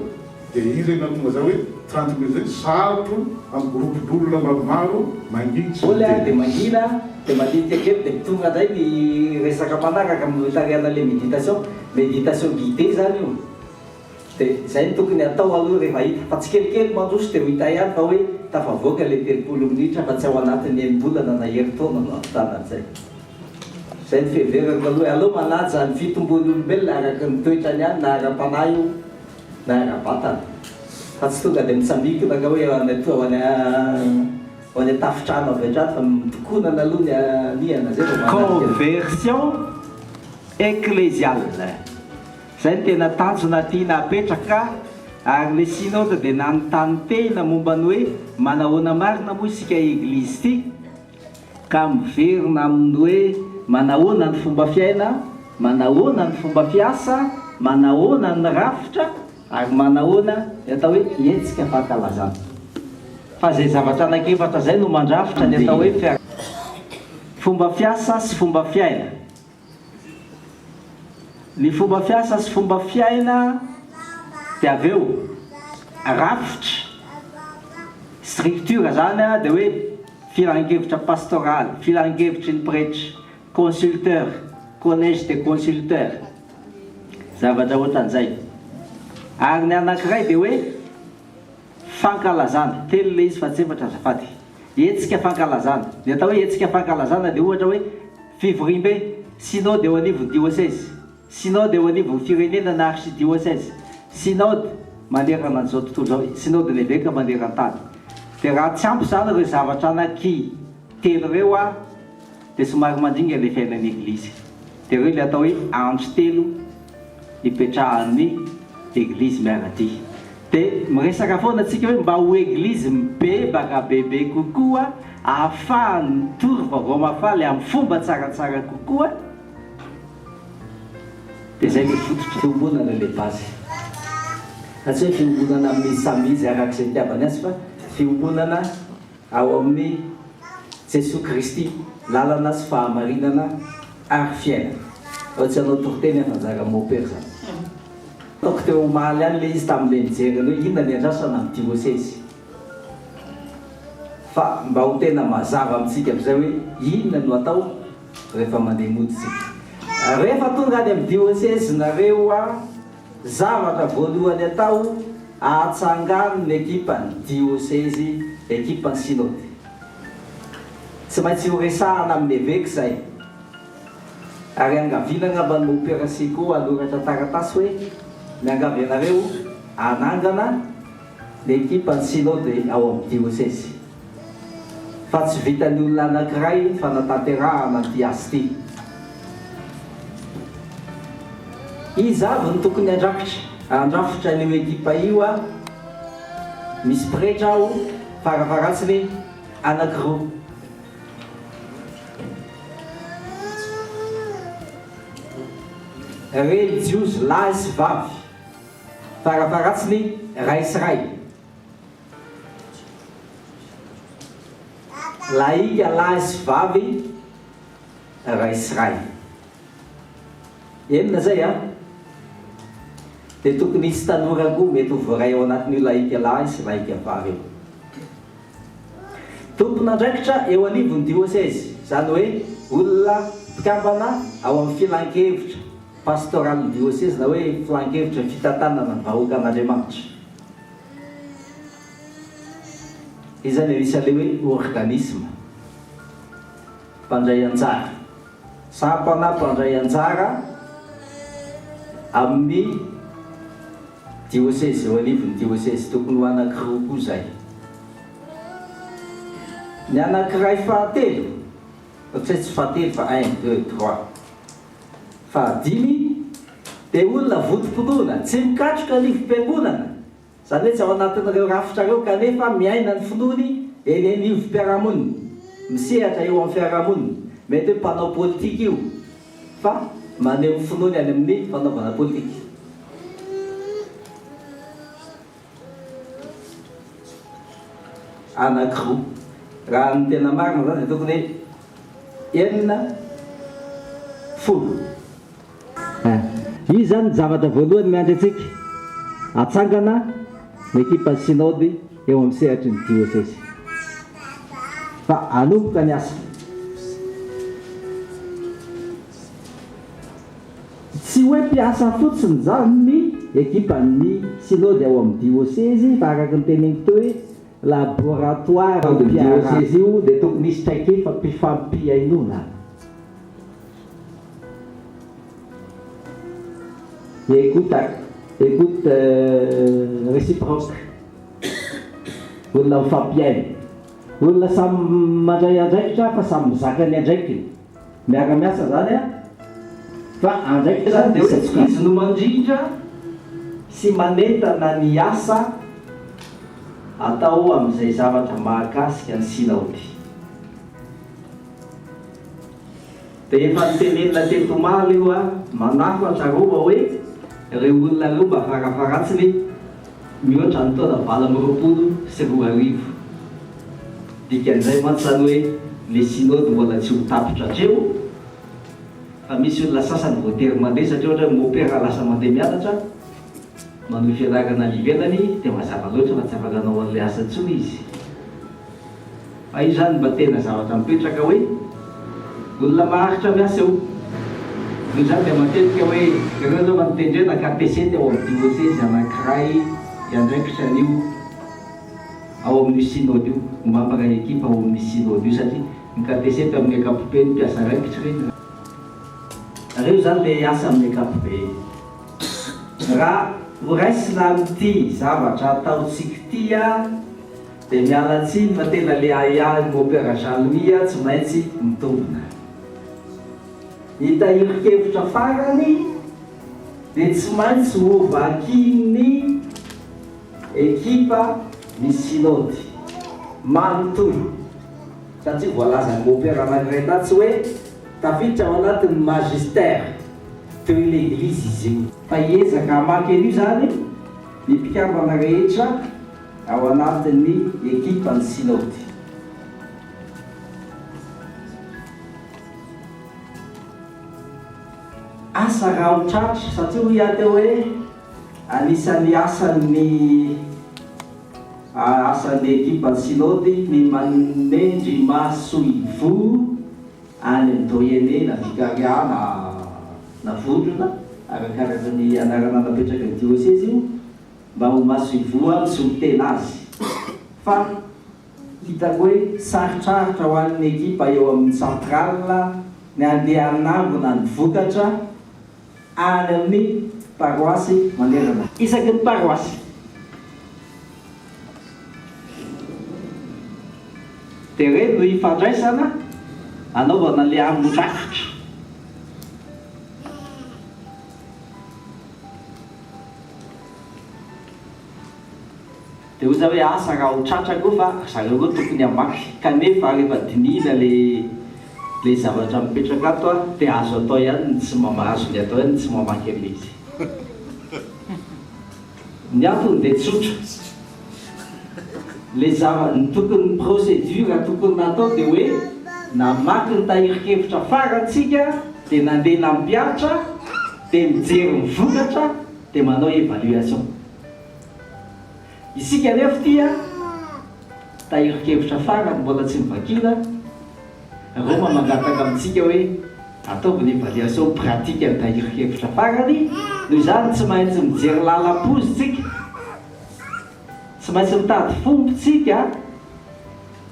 dia iny zay nahatonga za hoe 30 minutes zay sarotro am groupe d'olona maromaro manginy tsy Voly miteny. dia mangina dia mandinika kely dia tonga indray ny resaka manaraka amin'ny hitarihana ilay méditation, méditation guidée zany io. Dia izay no tokony hatao aloha rehefa hita fa tsikelikely mandroso dia ho hita ihany fa hoe tafavoaka ilay 30 minitra fa tsy ao anatin'ny enim-bolana na herintaona no hahavitana an'izay. Izay no fiheverako aloha hoe aleo manaja ny fitombon'ny olombelona araka ny toetrany ihany na ara-panahy io na ara-batana fa tsy tonga dia mitsambikina ka hoe ao any ho any an-tafontrano avy hatrany fa mitokonana aloha ny anihana izay vao manatrika ny Conversion ecclésiale. Izay no tena tanjona tiana apetraka ary le synode dia nanontany tena momba ny hoe manahoana marina moa isika Eglizy ity ka miverina amin'ny hoe manahoana ny fomba fiaina, manahoana ny fomba fiasa, manahoana ny rafitra ary manahoana ny atao hoe hetsika fankalazana. Fa izay zavatra anankiefatra izay no mandrafitra ny atao hoe fomba fiasa sy fomba fiaina. Ny fomba fiasa sy fomba fiaina dia avy eo rafitra, structure zany dia hoe Filankevitra pastoraly, filankevitry ny pretra, consulteur, collège des consulteurs, zavatra ohatran'izay. Ary ny anankiray dia hoe fankalazana, telo ilay izy fa tsy efatra azafady. Hetsika fankalazana. Ny atao hoe hetsika fankalazana dia ohatra hoe fivoriambe, synode eo anivon'ny diosezy, Synode eo anivon'ny firenena na archidiocèse, Synode manerana an'izao tontolo izao, Synode n'Eveka maneran-tany. Dia raha tsy ampy izany ireo zavatra anaky telo ireo an, dia somary mandringa ilay fiainan'ny Eglizy. Dia ireo ilay atao hoe andry telo ipetrahan'ny Eglizy miara-dia. Dia miresaka foana tsika hoe mba ho Eglizy mibebaka bebe kokoa, ahafahany mitory vaovao mahafaly amin'ny fomba tsaratsara kokoa, Dia izay ilay fototra. Fiombonana ilay base. Fa tsy hoe fiombonana amin'izy samy izy araka izay itiavany azy fa fiombonana ao amin'i Jesoa Kristy, lalana sy fahamarinana ary fiainana. Fa tsy hanao toriteny aho fa anjara mopera izany. Ataoko teo omaly ihany ilay izy tamin'ilay nijery ny hoe inona ny andrasana amin'ny diosezy. Fa mba ho tena mazava amintsika amin'izay hoe inona no atao rehefa mandeha mody tsika. Rehefa tonga any amin'ny diosezy nareo a, zavatra voalohany atao, atsangano ny ekipan'ny diosezy, ekipan'ny synode. Tsy maintsy horesahana amin'ny eveka izay. Ary angaviana angamba ny mompera Siko hanoratra taratasy hoe miangavy anareo hanangana ny ekipan'ny Synode ao amin'ny diosezy. Fa tsy vitan'ny olona anankiray ny fanatanterahana an'ity asa ity. Iza avy no tokony handrakitra, handrafitra an'io ekipa io a? Misy pretra ao, farafaharatsiny anankiroa. Relijiozy lahy sy vavy. Farafaharatsiny ray sy ray. Lahika lahy sy vavy, ray sy ray. Enina zay an! Dia tokony hisy tanora koa mety ho voaray ao anatin'io lahika lahy sy lahika vavy io. Tompon'andraikitra eo anivon'ny diosezy, izany hoe olona mpikambana ao amin'ny filankevitra pastoralin'ny diosezy na hoe filankevitra fitantanana ny vahoakan'Andriamanitra. Iza no anisan'ilay hoe organisme mpandray anjara? Sampana mpandray anjara amin'ny diosezy, eo anivon'ny diosezy. Tokony ho anankiroa koa izay. Ny anankiray fahatelo, satria tsy fahatelo fa un, deux, trois, fahadimy dia olona vontom-pinoana, tsy mikatroka anivom-piangonana. Izany hoe tsy ao anatin'ireo rafitra ireo kanefa miaina ny finoany eny anivom-piarahamonina, misehatra eo amin'ny fiarahamonina. Mety hoe mpanao politika io fa maneho ny finoany any amin'ny fanaovana politika. Anankiroa. Raha ny tena marina izany dia tokony hoe 60. Io izany ny zavatra voalohany miandry antsika, atsangana ny ekipan'ny Synaody eo amin'ny sehatry ny diosezy. Fa hanomboka ny asa. Tsy hoe mpiasa fotsiny izany ny ekipan'ny Synaody ao amin'ny diosezy fa araka ny teneniko teo hoe laboratoire io diosezy io dia tokony hisy traikefa mpifampihainoana. Écoute, écoute réciproque. Olona mifampihaino. Olona samy mandray andraikitra fa samy mizaka ny andraikiny. Miara-miasa izany an! Fa andraikitra izany dia hoe izy no mandrindra sy manentana ny asa atao amin'izay zavatra mahakasika ny Sinaody. Dia efa notenenina teto omaly io an, manafatra Rova hoe ireo olona ireo mba farafaharatsiny mihoatra ny taona 2028. Dikan'izay mantsy izany hoe le synode mbola tsy ho tapitra hatreo fa misy olona sasany voatery mandeha satria ohatra hoe mopera lasa mandeha mianatra, manohy fianarana any ivelany dia mazava loatra fa tsy afaka hanao an'ilay asa intsony izy. Fa io izany mba tena zavatra mipetraka hoe olona maharitra miasa eo. Noho izany dia matetika hoe ireo izao mba notendrena katesety ao amin'ny diosezy anankiray hiandraikitra an'io ao amin'io synode io, ho membre ekipa ao amin'ny synode io satria ny katesety amin'ny ankapobeny mpiasa raikitra ireny. Ireo izany ilay asa amin'ny ankapobeny. Raha horaisina amin'ity zavatra ataontsika ity an, dia miala tsiny fa tena le ahiahin'i Mopera Jean Louis an tsy maintsy mitombina. Ny tahirin-kevitra farany dia tsy maintsy hovakian'ny ekipa ny Synode manontolo satria voalazan'i Mopera anankiray tatsy hoe tafiditra ao anatin'ny Magistère de l'Eglise izy io. Fa hiezaka hamaky an'io izany ny mpikambana rehetra ao anatin'ny ekipan'ny Synody. Asa raha ho tratra, satria hoy aho teo hoe anisan'ny asan'ny asan'ny ekipan'ny Synody ny manendry masoivoho any amin'ny doyenné na vicariat na na vondrona, arakaraka ny anarana napetraky ny diosezy io, mba ho masoivoho misolo tena azy. Fa hitako hoe sarotrarotra ho an'ny ekipa eo amin'ny centrale ny handeha hanangona ny vokatra any amin'ny paroasy manerana isaky ny paroasy. Dia ireny no ifandraisana anaovana ilay angon-drafitra. Dia hoy za hoe asa raha ho tratra koa fa ry zareo koa tokony hamaky. Kanefa rehefa dinihina ilay ilay zavatra mipetraka ato an, dia azo atao ihany ny tsy mama, azony atao ihany ny tsy mamaky an'ilay izy. Ny antony dia tsotra. Le zava, ny tokony procédure tokony natao dia hoe namaky ny tahirin-kevitra farany tsika dia nandeha nampihatra dia mijery ny vokatra dia manao évaluation. Isika anefa ity an, tahirin-kevitra farany mbola tsy novakiana, Roma mangataka amintsika hoe ataovy ny évaluation pratique ny tahirin-kevitra farany, noho izany tsy maintsy mijery lalam-poza tsika, tsy maintsy mitady fomba tsika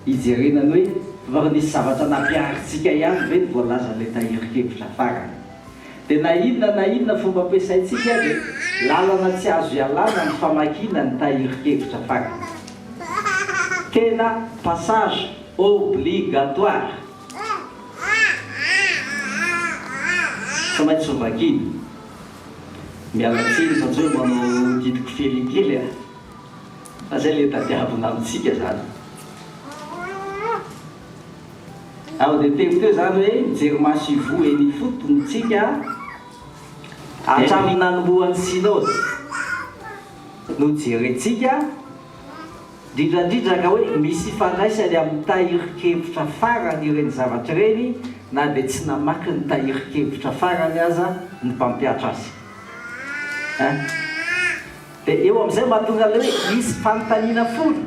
hijerena ny hoe fa nisy zavatra nampiharintsika ihany ve ny voalazan'ilay tahirin-kevitra farany. Dia na inona na inona fomba ampiasaintsika dia lalana tsy azo ialana ny famakiana ny tahirin-kevitra farany. Tena passage obligatoire. Tsy maintsy hovakiana. Miala tsiny fa tsy hoe manao didiko feli kely a! Fa zay le tadiavina amintsika zany. Aho dia teny teo izany hoe mijery maso ivoho eny ifotony tsika hatramin'ny nanombohan'ny Synode no jerentsika, indrindra indrindra ka hoe misy ifandraisany amin'ny tahirin-kevitra farany ireny zavatra ireny na dia tsy namaky ny tahirin-kevitra farany aza ny mpampihatra azy. Hein? Dia eo amin'izay mahatonga ilay hoe misy fanontaniana folo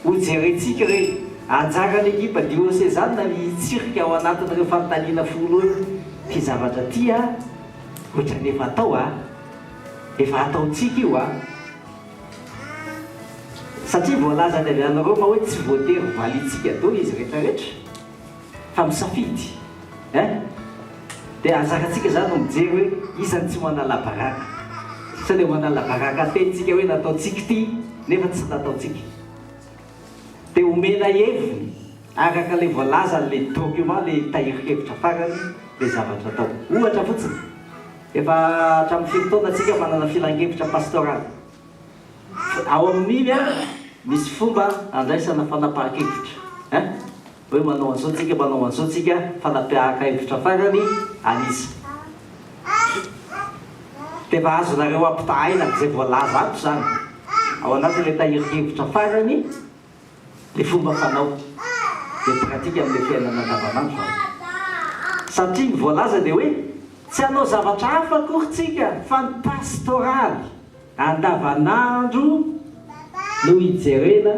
ho jerentsika ireny. Anjaran'ny ekipa diosezanina ny hitsirika ao anatin'ireo fanontaniana folo eo ity zavatra ity a, ohatran'ny efa atao a, efa ataontsika io a. Satria voalazany avy any Roma hoe tsy voatery ho valiantsika daholo izy rehetrarehetra. Fa misafidy eh! Dia anjarantsika izany no mijery hoe iza no tsy manala baraka. Sao dia manala baraka teny tsika hoe nataontsika ity nefa tsy nataontsika. Dia omena heviny araka ilay voalazan'ilay document, ilay tahirin-kevitra farany ilay zavatra atao. Ohatra fotsiny, efa hatramin'ny firy taona tsika manana filankevitra pastoraly. Ao amin'iny misy fomba andraisana fanapahan-kevitra eh! Hoe manao an'izao tsika, manao an'izao tsika, fanapahan-kevitra farany an'iza? Dia efa azonareo ampitahaina amin'izay voalaza ato izany, ao anatin'ilay tahirin-kevitra farany, ilay fomba fanao, ilay pratique amin'ilay fiainana andavanandro izany. Satria ny voalaza dia hoe tsy hanao zavatra hafa akory tsika fa ny pastoraly. Andavanandro no hijerena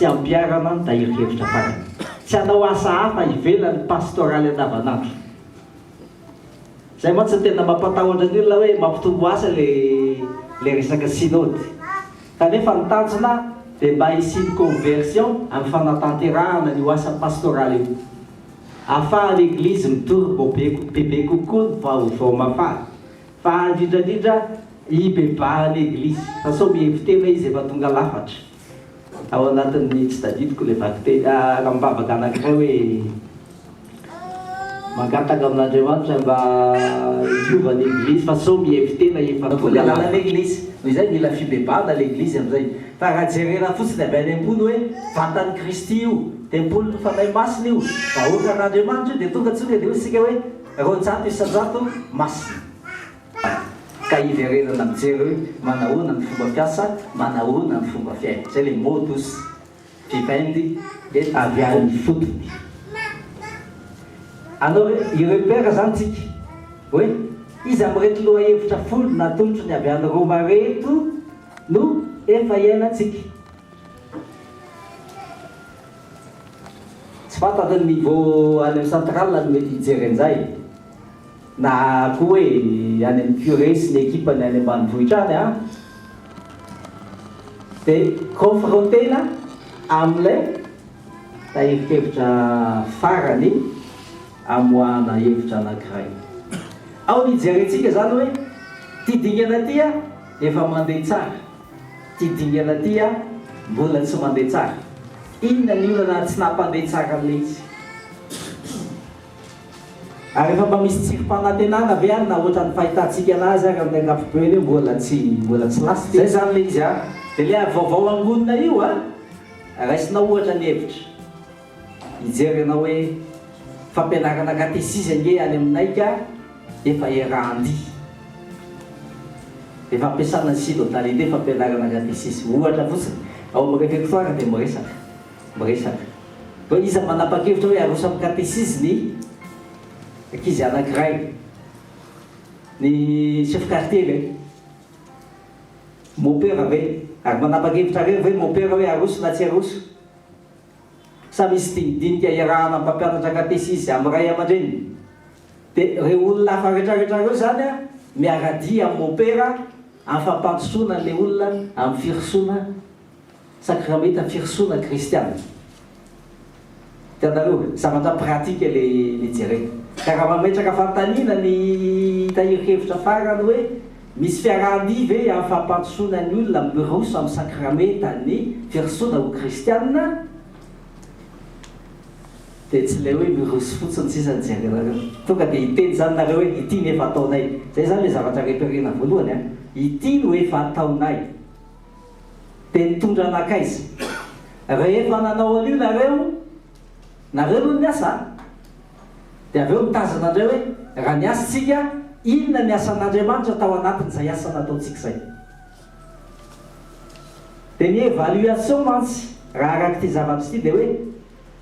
sy hampiharana ny tahirin-kevitra farany. Tsy hanao asa hafa ivelan'ny pastoraly andavanandro. Izay mantsy no tena mampatahotra ny olona hoe mampitombo asa ilay resaka synode. Kanefa ny tanjona dia mba hisian'ny conversion amin'ny fanatanterahana an'io asa pastoraly io. Ahafahan'ny Eglizy mitory bebe kokoa ny vaovao mahafaly. Fa indrindra indrindra hibebahan'ny Eglizy fa sao mihevi-tena izy efa tonga lafatra. Ao anatin'ny tsy tadidiko ilay vakiteny rambavaka anankiray hoe mangataka amin'Andriamanitra mba hiova ny Eglizy fa sao mihevi-tena efa tonga lafatra. Eglizy. Noho izay mila fibebahana ilay Eglizy amin'izay. Fa raha jerena fotsiny avy any ambony hoe vatan'i Kristy io, tempolin'ny Fanahy Masina io, vahoakan'Andriamanitra io dia tonga tsy tonga dia hoy isika hoe 200% masina. Ka hiverenana mijery hoe manahoana ny fomba fiasa, manahoana ny fomba fiaina. Izay ilay modus vivendi et avy any ifotony. Hanao hi-repère izany tsika hoe iza amin'ireto lohahevitra folo natolotry ny avy any Roma ireto no efa iainantsika. Tsy fantatro ny niveau any amin'ny centrale no mety hijery an'izay na koa hoe any amin'ny curé sy ny ekipany any ambanivohitra any an! Dia confronter-na amin'ilay tahirin-kevitra farany amoahana hevitra anankiray. Ao ny hijerentsika izany hoe ity dingana ity an, efa mandeha tsara. Ity dingana ity an, mbola tsy mandeha tsara. Inona ny olana tsy nampandeha tsara an'ilay izy? Ary efa mba misy tsirim-panantenana ve any na ohatran'ny fahitantsika anazy ary amin'ny ankapobeny hoe mbola tsy mbola tsy lasa ity? Zay zany ilay izy an! Dia ilay vaovao angonina io an, raisinao ohatra ny hevitra. Hijery ianao hoe fampianarana katesizy ange any aminay ka efa iarahan-dia. Efa ampiasana ny synodalité fampianarana katesizy. Ohatra fotsiny, ao amin'ny réfectoire dia miresaka, miresaka. Hoe iza manapa-kevitra hoe aroso amin'ny katesizy ny ankizy anankiray? Ny chef quartier ve? Mopera ve? Ary manapa-kevitra irery ve mopera hoe aroso na tsy aroso? Sa misy dinidinika iarahana amin'ny mpampianatra katesizy amin'ny ray aman-dreniny? Dia ireo olona hafa rehetrarehetra ireo izany an, miara-dia amin'ny mopera amin'ny fampandrosoana an'ilay olona amin'ny firosoana sakramenta firosoana kristiana. Hitanareo, zavatra pratique ilay jerena. Ka raha mametraka fanontaniana ny tahirin-kevitra farany hoe misy fiarahan-dia ve amin'ny fampandrosoana ny olona miroso amin'ny sakramentan'ny firosoana ho kristiana, dia tsy ilay hoe miroso fotsiny sisa no jerenareo. Tonga dia hiteny izany nareo hoe ity no efa ataonay. Izay izany ilay zavatra reperena voalohany an. Ity no efa ataonay. Dia nitondra nankaiza? Rehefa nanao an'io nareo, nareo aloha no niasa an! Dia avy eo mitazana indray hoe raha niasa isika, inona ny asan'Andriamanitra tao anatin'izay asa nataontsika izay? Dia ny évaluation mantsy raha araka ity zavatra ity dia hoe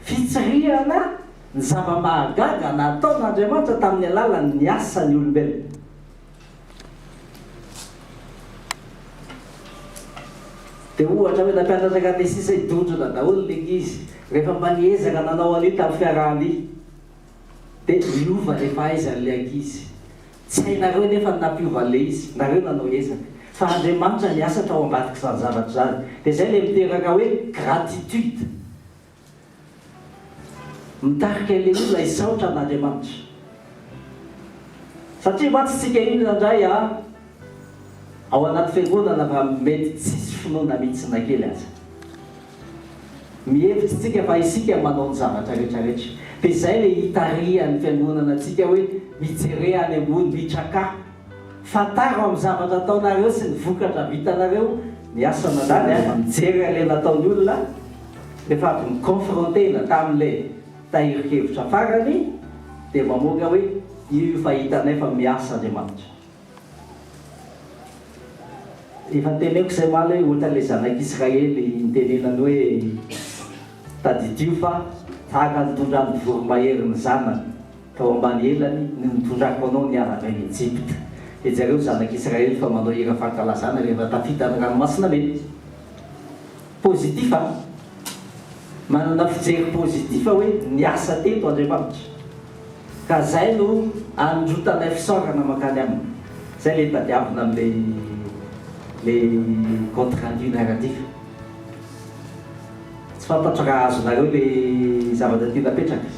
fitsirihana ny zava-mahagaga nataon'Andriamanitra tamin'ny alalan'ny asan'ny olombelona. Dia ohatra hoe nampianatra katesisa i dondrona daholo ny ankizy rehefa mba niezaka nanao an'io tamin'ny fiarahan-dia dia niova ilay fahaizan'ilay ankizy. Tsy hainareo anefa ny nampiova an'ilay izy, nareo nanao ezaka. Fa Andriamanitra niasa tao ambadik'izany zavatra izany. Dia izay ilay miteraka hoe gratitude. Mitarika ilay olona hisaotra an'Andriamanitra. Satria mantsy tsika inona indray a, ao anaty fiangonana fa mety tsisy finoana mihitsy na kely aza. Mihevitra tsika fa isika manao ny zavatra rehetra rehetra. Dia izay ilay hitarihan'ny fiangonana antsika hoe mijere any ambony, mitrakà. Fantaro amin'ny zavatra ataonareo sy ny vokatra vitanareo ny asa nandany a! Mijery an'ilay nataon'ny olona rehefa avy ni-confronter-na tamin'ilay tahirin-kevitra farany dia mamoaka hoe io io fa hitanay fa miasa Andriamanitra. Efa noteneniko izay omaly hoe ohatran'ilay zanak'Israely nitenenany hoe tadidio fa tahaka ny nitondran'ny voromahery ny zanany. Tao ambany elany no nitondrako anao niala avy any Ejipta. Dia jereo ny zanak'Israely fa manao hira fankalazana rehefa tafita ny Ranomasina Mena. Positif an! Manana fijery positif hoe niasa teto Andriamanitra. Ka zay no anondrotanay fisaorana mankany aminy. Zay le tadiavina amle le compte rendu narratif. Tsy fantatro raha azonareo le zavatra tiana apetraka.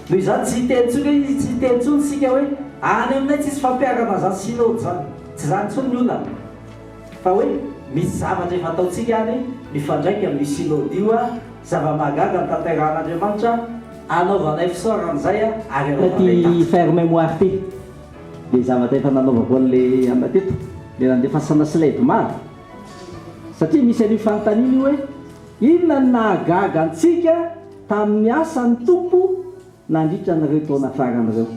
Noho izany tsy hiteny intsony hoe tsy hiteny intsony isika hoe any aminay tsisy fampiharana zany synode zany. Tsy zany intsony ny olana. Fa hoe misy zavatra efa ataontsika any mifandraika amin'io synode io, zava-mahagaga ny tanterahan'Andriamanitra, anaovanay fisaorana izay ary anaovanay Ity tatitra. faire mémoire ity, le zavatra efa nanaovako an'le anona teto, le nandefasana slide maro, satria misy an'io fanontaniana io hoe inona no nahagaga antsika tamin'ny asan'ny Tompo nandritra an'ireo taona farany ireo.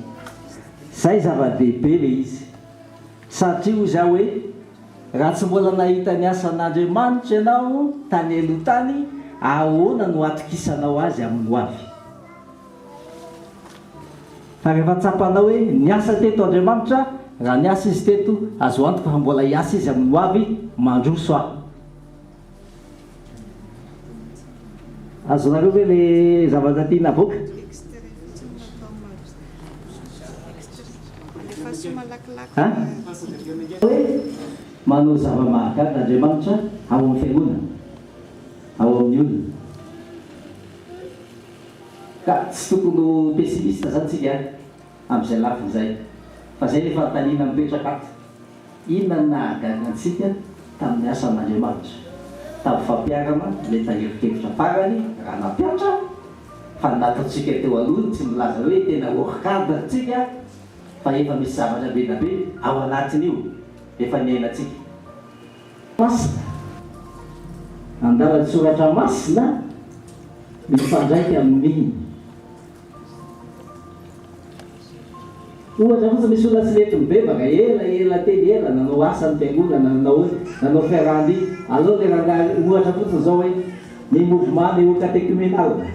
Zay zava-dehibe le izy. Satria hoy izaho hoe, Raha tsy mbola nahita ny asan'Andriamanitra ianao tany aloha tany, ahoana no hatokisanao Azy amin'ny hoavy? Fa rehefa tsapanao hoe niasa teto Andriamanitra, raha niasa Izy teto, azo antoka fa mbola hiasa Izy amin'ny hoavy, mandroso aho. Azonareo ve le zavatra tiana avoaka? An? Hoe manao zava-mahagaga Andriamanitra ao amin'ny fiangonana, ao amin'ny olona. Ka tsy tokony ho pessimiste zany tsika amin'izay lafiny izay. Fa izay le fanontaniana mipetraka ato. Inona no nahagaga antsika tamin'ny asan'Andriamanitra? Tamin'ny fampiharana ilay tahirin-kevitra farany raha nampihatra fa ny nataontsika teo aloha iny tsy milaza hoe tena hors cadre tsika fa efa misy zavatra be da be ao anatin'io efa niainantsika. Masina. Andalan-tsoratra masina mifandraika amin'iny. Ohatra fotsiny, misy olona tsy nety nibebaka, ela ela teny ela, nanao asa ny fiangonana, nanao hoe, nanao fiarahan-dia, aleo le rangahy, ohatra fotsiny zao hoe, ny mouvement néo-catéchuménal,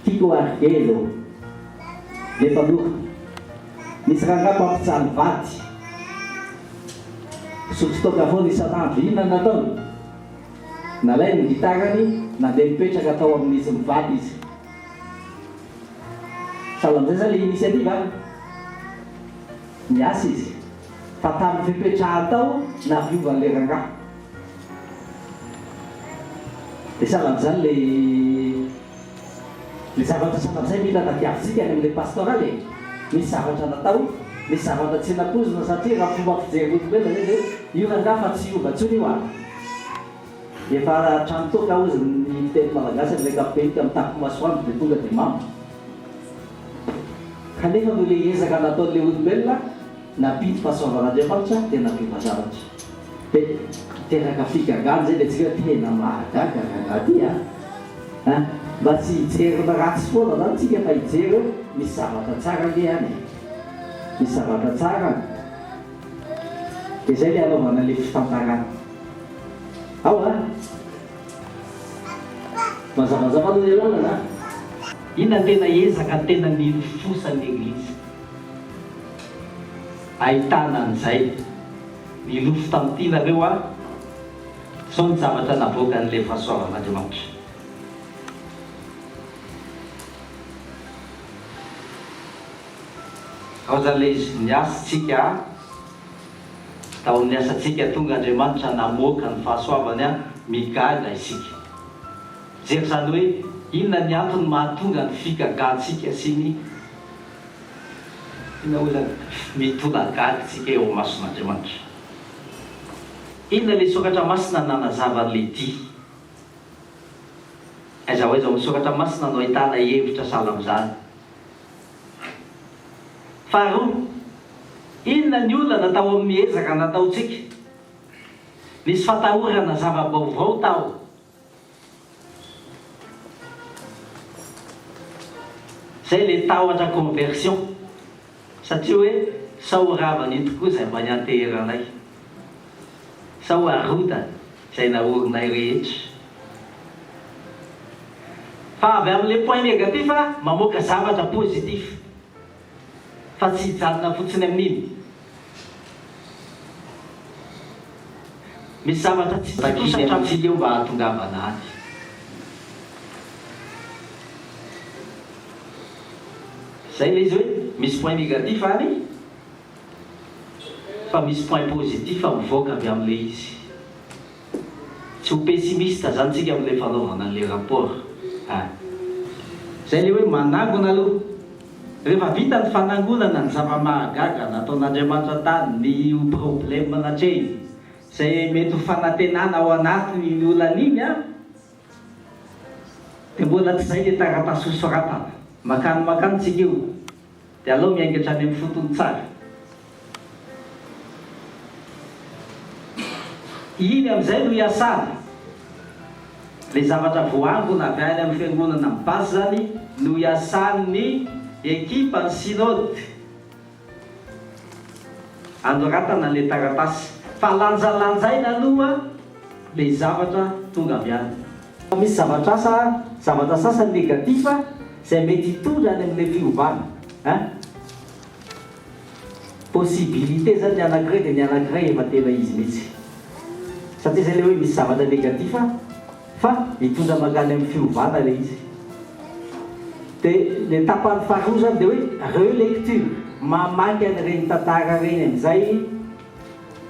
Kiko Argelo, le mpanorina, nisy rangahy mpampijaly vady, mpisotro toaka foana isan'andro, inona no nataony? Nalainy ny gitarany, nandeha nipetraka tao amin'izy mivady izy. Sahala amin'izay izany ilay initiative an! Niasa izy, fa tamin'ny fipetrahany tao, nampiova an'ilay rangahy. Dia sahala amin'izany ilay ilay zavatra sahala amin'izay mila tadiavintsika any amin'ilay pastoral e! Misy zavatra natao, misy zavatra tsy nampoizina satria raha fomba fijerin'olombelona izay dia hoe io rangahy fa tsy hiova intsony io an! Efa trano toaka hozy ny fiteny malagasy amin'ilay ankapobeny ka mitapy masoandro dia tonga dia mamo. Kanefa noho ilay ezaka nataon'ilay olombelona nampiditra fahasoavan'Andriamanitra dia nampiova zavatra. Dia niteraka figagana izay dia tsika hoe tena mahagaga rangahy ty a! An! Mba tsy hijery ny ratsy foana izany tsika fa hijery hoe misy zavatra tsara ange any e! Misy zavatra tsara any. Dia izay ilay anaovana ilay fitantarana. Ao a! Mazavazava aloha ilay lalana a! Inona ny tena ezaka tena nilofosan'ny Eglizy? Ahitana an'izay. Nilofo tamin'ity nareo a! Izao ny zavatra navoakan'ilay fahasoavan'Andriamanitra. Ao zany ilay izy, niasa tsika a! Tao amin'ny asantsika tonga Andriamanitra namoaka ny fahasoavany a, migaga isika. Jery izany hoe inona ny antony mahatonga ny figagantsika sy ny inona moa izany mitolagaga tsika eo imason'Andriamanitra. Inona ilay soratra masina nanazava an'ilay dia? Aiza ho aiza ao amin'ny soratra masina no ahitana hevitra sahala amin'izany? Faharoa, inona ny olana tao amin'ny ezaka nataontsika? Nisy fatahorana zava-baovao tao. Izay ilay tahotra conversion, satria hoe sao ho ravan'io tokoa izay mba nianteheranay, sao harodana izay naorinay rehetra. Fa avy amin'ilay point négatif mamoaka zavatra positif fa tsy hijanona fotsiny amin'iny. Misy zavatra tsy tontosa hatramin'ny eo mba hahatongavana any. Zay ilay izy hoe misy point négatif any fa misy point positif mivoaka avy amin'ilay izy. Tsy ho pessimiste zany tsika amin'ilay fanaovana an'ilay rapport a. Zay ilay hoe manangona aloha. Rehefa vita ny fanangonana ny zava-mahagaga nataon'Andriamanitra tany, ny problème natrehiny, izay mety ho fanantenana ao anatin'iny olana iny an, dia mbola tsy izay ilay taratasy hosoratana. Makany makany tsika io. Dia aleo miainga hatrany amin'ny fotony tsara. Iny amin'izay no iasana. Ilay zavatra voaangona avy any amin'ny fiangonana amin'ny base izany no iasan'ny ekipan'ny synode anoratana an'ilay taratasy. Fa lanjalanjaina aloha ilay zavatra tonga avy any. Fa misy zavatra asa zavatra sasany négatif izay mety hitondra any amin'ilay fiovana an! Possibilité zany ny anankiray dia ny anankiray efa tena izy mihitsy. Satria izay ilay hoe misy zavatra négatif fa hitondra mankany amin'ny fiovana ilay izy. Dia ilay tapany faharoa zany dia hoe relecture, mamaky an'ireny tantara ireny amin'izay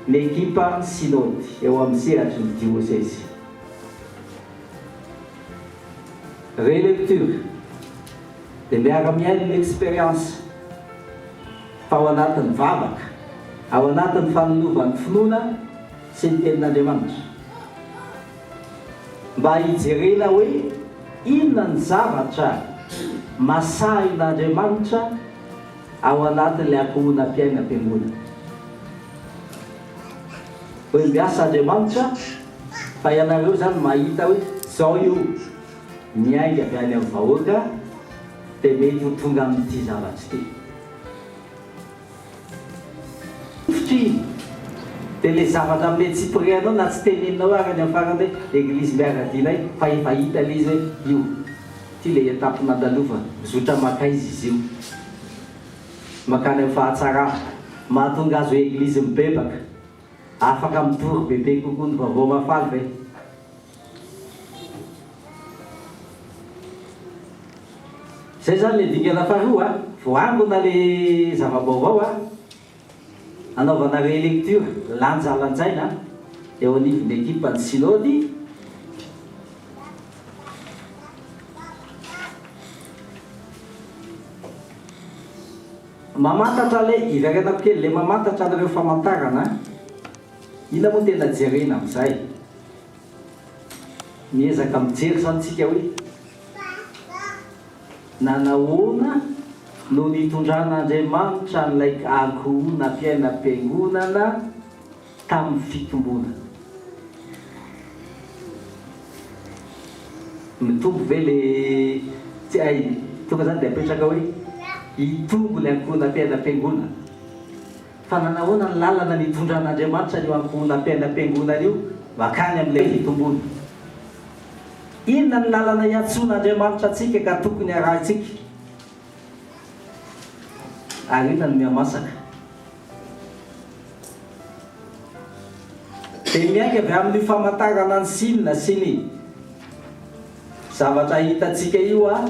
ny ekipa synode eo amin'ny sehatry ny diosezy. Relecture, dia miara-miaina ny expérience fa ao anatin'ny vavaka, ao anatin'ny fanilovan'ny finoana sy ny tenin'Andriamanitra. Mba hijerena hoe inona ny zavatra masahin'Andriamanitra ao anatin'ilay ankohonam-piainam-piangonana. Hoe miasa Andriamanitra fa ianareo izany mahita hoe izao io miainga avy any amin'ny vahoaka dia mety ho tonga amin'ity zavatra ity. Fototra iny dia ilay zavatra amin'ilay tsipirianao na tsy teneninao ary any amin'ny farany hoe Eglizy miara-dia ilay fa efa hita ilay izy hoe io, ity ilay étape nandalovana, mizotra mankaiza izy io. Mankany amin'ny fahatsarana, mahatonga azy ho Eglizy mibebaka, afaka mitory bebe kokoa ny vaovao mahafaly ve? Izay izany ilay dingana faharoa, voaangona ilay zava-baovao, anaovana relecture, lanjalanjaina eo anivon'ny ekipan'ny Synody. Mamantatra ilay, hiverenako kely, ilay mamantatra an'ireo famantarana, inona moa tena jerena amin'izay? Miezaka mijery izany tsika hoe nanahoana no nitondran'Andriamanitra an'ilay ankohonam-piainam-piangonana tamin'ny fitomboana. Mitombo ve le tsy hay, tonga izany dia apetraka hoe hitombo ny ankohonam-piainam-piangonana. Fa nanahoana ny lalana nitondran'Andriamanitra an'io ankohonam-piainam-piangonana io mankany amin'ilay fitomboana? Inona ny lalana iantsoan'Andriamanitra antsika ka tokony harahintsika? Ary inona no mihamasaka? Dia miainga avy amin'io famantarana ny signe sy ny zavatra hitantsika io aho,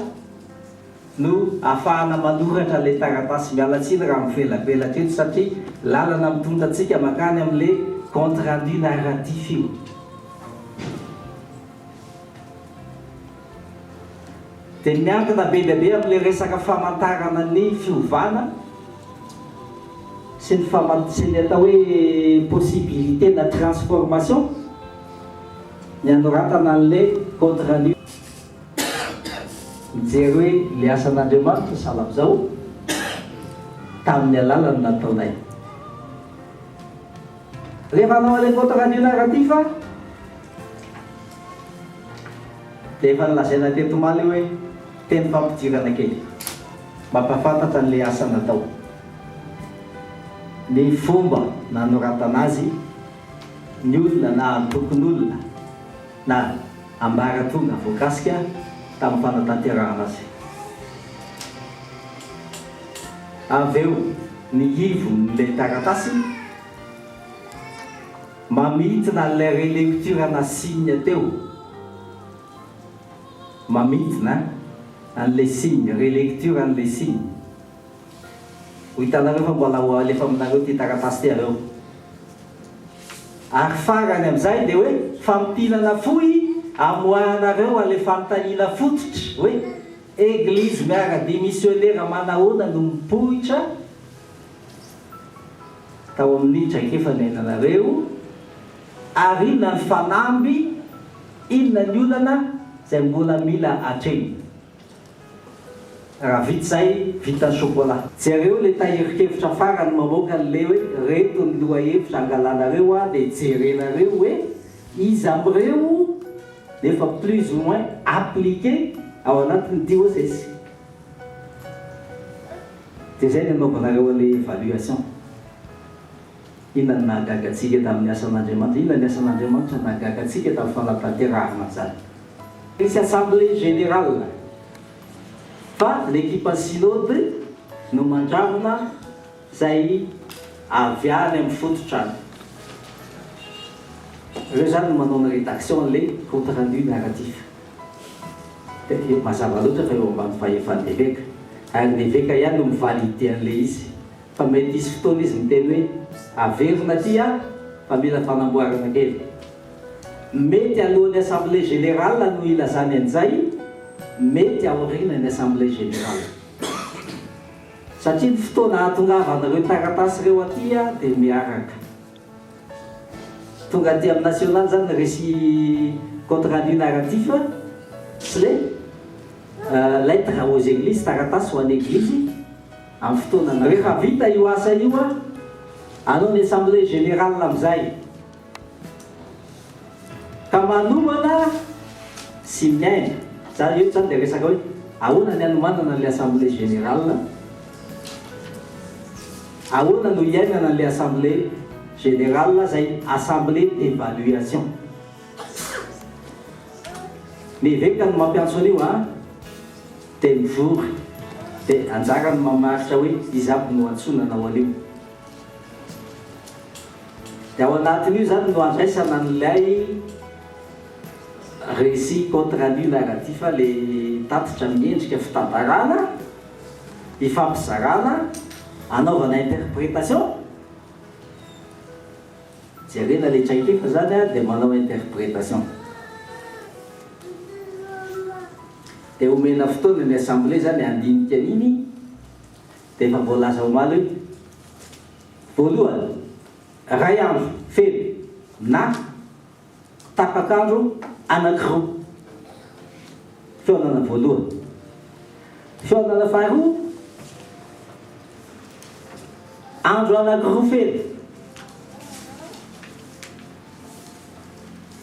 no afahana manoratra ilay taratasy. Miala tsiny raha mivelabelatra eto satria lalana mitondra antsika mankany amin'ilay compte rendu narratif io. Dia miankina be dia be amin'ilay resaka famantarana ny fiovana sy ny fama- sy ny atao hoe possibilité na transformation ny anoratana an'ilay compte rendu. Mijery hoe ilay asan'Andriamanitra sahala amin'izao tamin'ny alalan'ny nataonay. Rehefa hanao an'ilay compte rendu narratif dia efa nolazaina teto omaly hoe teny fampidirana kely mampahafantatra an'ilay asa natao, ny fomba nanoratana azy, ny olona na antokon'olona na ambaratonga voakasika tamin'ny fanatanterahana azy. Avy eo, ny ivon'ilay taratasy, mamintina an'ilay relecture na signe teo, mamintina an'ilay signe, relecture an'ilay signe. Ho hitanareo fa mbola ho alefa aminareo ity taratasy ity avy eo. Ary farany amin'izay dia hoe famintinana fohy amoahanareo an'ilay fanontaniana fototra hoe Eglizy miara-dia misionera manahoana no mipoitra tao amin'ny traikefa niainanareo ary inona ny fanamby, inona ny olana izay mbola mila atrehina. Raha vita izay, vita ny chocolat. Jereo ilay tahirin-kevitra farany mamoaka an'ilay hoe reto ny lohahevitra angalanareo an dia jerenareo hoe iza amin'ireo nefa plus ou moins appliqué ao anatin'ny diosesy. Dia izay ny anaovanareo an'ilay évaluation. Inona no nahagaga antsika tamin'ny asan'Andriamanitra? Inona ny asan'Andriamanitra nahagaga antsika tamin'ny fanatanterahana an'izany? Nisy assemblée générale fa ny ekipan'ny synode no mandravona izay avy any amin'ny fototra any. Ireo izany no manao ny rédaction an'ilay compte rendu narratif. Dia mazava loatra fa eo ambany fahefan'ny eveka. Ary ny eveka ihany no mi-valider an'ilay izy. Fa mety hisy fotoana izy miteny hoe averina aty aho fa mila fanamboarana kely. Mety alohan'ny assemblée générale no hilazany an'izay, mety aorianan'ny assemblée générale. Satria ny fotoana ahatongavan'ireo taratasy ireo aty dia miaraka. Tonga aty amin'ny national izany ny récit compte rendu narratif sy le lettre aux églises, taratasy ho an'ny eglizy. Amin'ny fotoanany. Rehefa vita io asa io, hanao ny assemblée générale amin'izay. Ka manomana sy miaina. Izany eto izany dia resaka hoe ahoana ny hanomanana an'ilay assemblée générale, ahoana no hiainana an'ilay assemblée générale izay assemblée d'évaluation. Ny eveka no mampiantso an'io an. Dia mivory. Dia anjarany ny mamaritra hoe iza avy no antsoina hanao an'io. Dia ao anatin'io izany no andraisana an'ilay récit compte rendu narratif, ilay tatitra miendrika fitantarana, ifampizarana, anaovana interprétation. Jerena ilay traikefa izany dia manao interprétation. Dia omena fotoana ny assemblée zany handinika an'iny dia efa voalaza omaly hoe voalohany ray andro feno na tapak'andro anakiroa fihaonana voalohany fihaonana faharoa andro anakiroa feno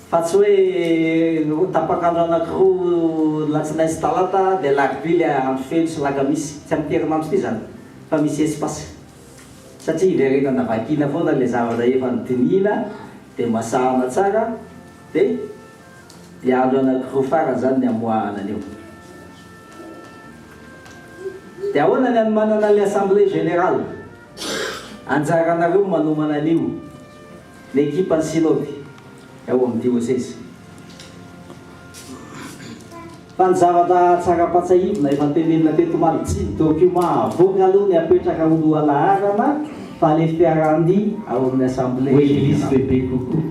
Fa tsy hoe tapak'andro anakiroa latsinainy sy talata dia alarobia ilay andro feno sy lakamisy. Tsy amin'ity herinandro ity izany fa misy espace. Satria iverenana vakiana foana ilay zavatra efa nodinihina dia masahana tsara dia ilay andro anakiroa farany izany ny amoahana an'io. Dia ahoana ny hanomanana ilay assemblée générale? Anjaranareo ny manomana an'io. Ny ekipan'ny Synody ao amin'ny diosezy. Fa ny zavatra tsara ampatsiahivina efa notenenina teto omaly, tsy ny document avoaka aloha ny apetraka ho lohalaharana fa le fiarahandia ao amin'ny assemblée Ho eglizy générale. bebe kokoa.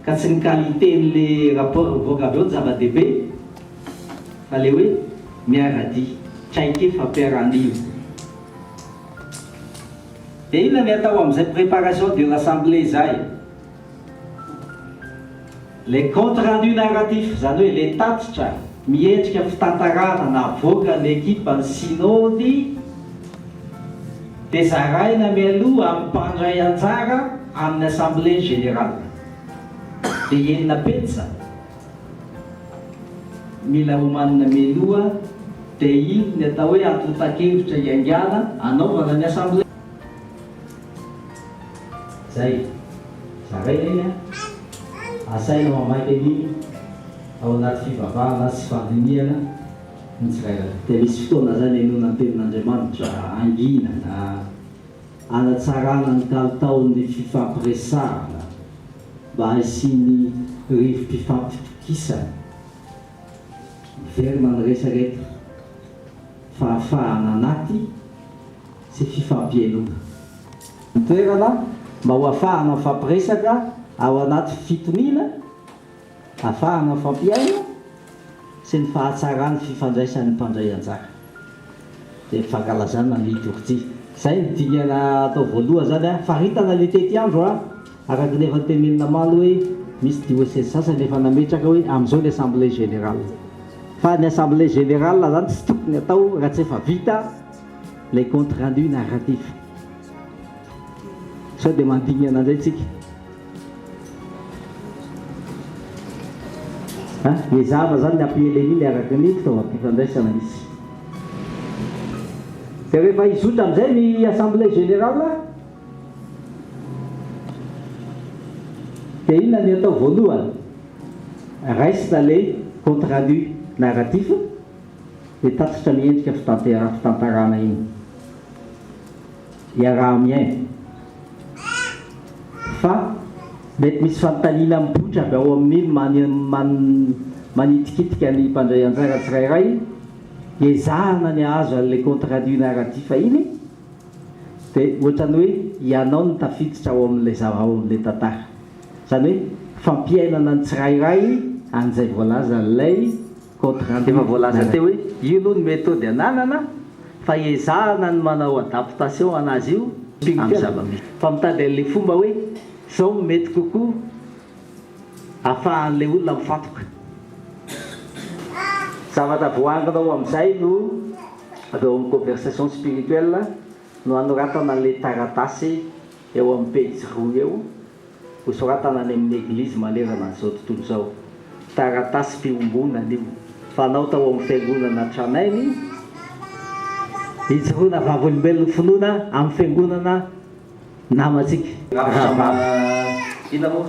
Ka tsy ny qualité-n'le rapport mivoaka avy eo no zava-dehibe fa le hoe miara-dia, traikefa ampiarahandia io. Dia inona ny atao amin'izay préparation de l'assemblée izay? Le compte rendu narratif, izany hoe le tatitra miendrika fitantarana navoakan'ny ekipan'ny Synody dia zaraina mialoha amin'ny mpandray anjara amin'ny assemblée générale. Dia enina pejy izany. Mila omanina mialoha dia iny ny atao hoe antontan-kevitra hiaingàna hanaovana ny assemblée. Zay. Zaraina iny an. Asaina mamaky an'iny ao anaty fivavahana sy fandinihana ny tsirairay. Dia misy fotoana zany henoina ny tenin'Andriamanitra, hanginana, hanatsarana ny kalitaon'ny fifampiresahana. Mba hisian'ny rivo-pifampitokisana. Miverina ny resaka eto. Fahafahana anaty sy fifampihainoana. Ny toerana mba ho afahana mifampiresaka ao anaty fitoniana, afahana mifampihaino sy ny fahatsaran'ny fifandraisan'ny mpandray anjara. Dia ny fankalazana ny litorjia. Izay ny dingana atao voalohany izany an. Faritana ilay tetiandro an. Araka ny efa notenenina omaly hoe misy diosezy sasany efa nametraka hoe amin'izao ny assemblée générale. Fa ny assemblée générale izany tsy tokony atao raha tsy efa vita ilay compte rendu narratif. Sao dia mandingana indray tsika. Ha? Ezahana izany ny hampielena iny araka ny fitaovam-pifandraisana misy. Dia rehefa hizotra amin'izay ny assemblée générale dia inona ny atao voalohany? Raisina ilay compte rendu narratif, ilay tatitra miendrika fitantarana iny. Iaraha-miaina. Fa mety misy fanontaniana mipoitra avy ao amin'iny manitikitika ny mpandray anjara tsirairay, ezahana ny hahazo an'ilay compte rendu narratif iny, dia ohatran'ny hoe ianao no tafiditra ao amin'ilay zava ao amin'ilay tantara. Izany hoe fampiainana ny tsirairay an'izay voalazan'ilay Compte rendu Efa voalaza teo hoe io aloha ny méthode ananana fa ezahana ny manao adaptation anazy io amin'ny zava-misy. Fa mitady an'ilay fomba hoe zao no mety kokoa afahan'ilay olona mifantoka. Zavatra voaangona ao amin'izay no avy ao amin'ny conversation spirituelle no anoratana an'ilay taratasy eo amin'ny pejy roa eo. Hosoratana any amin'ny Eglizy manerana an'izao tontolo izao. Taratasim-piombonana io. Fanao tao amin'ny Fiangonana tranainy, hijoroana vavolombelon'ny finoana amin'ny Fiangonana namantsika. Rahavavy. Inona moa?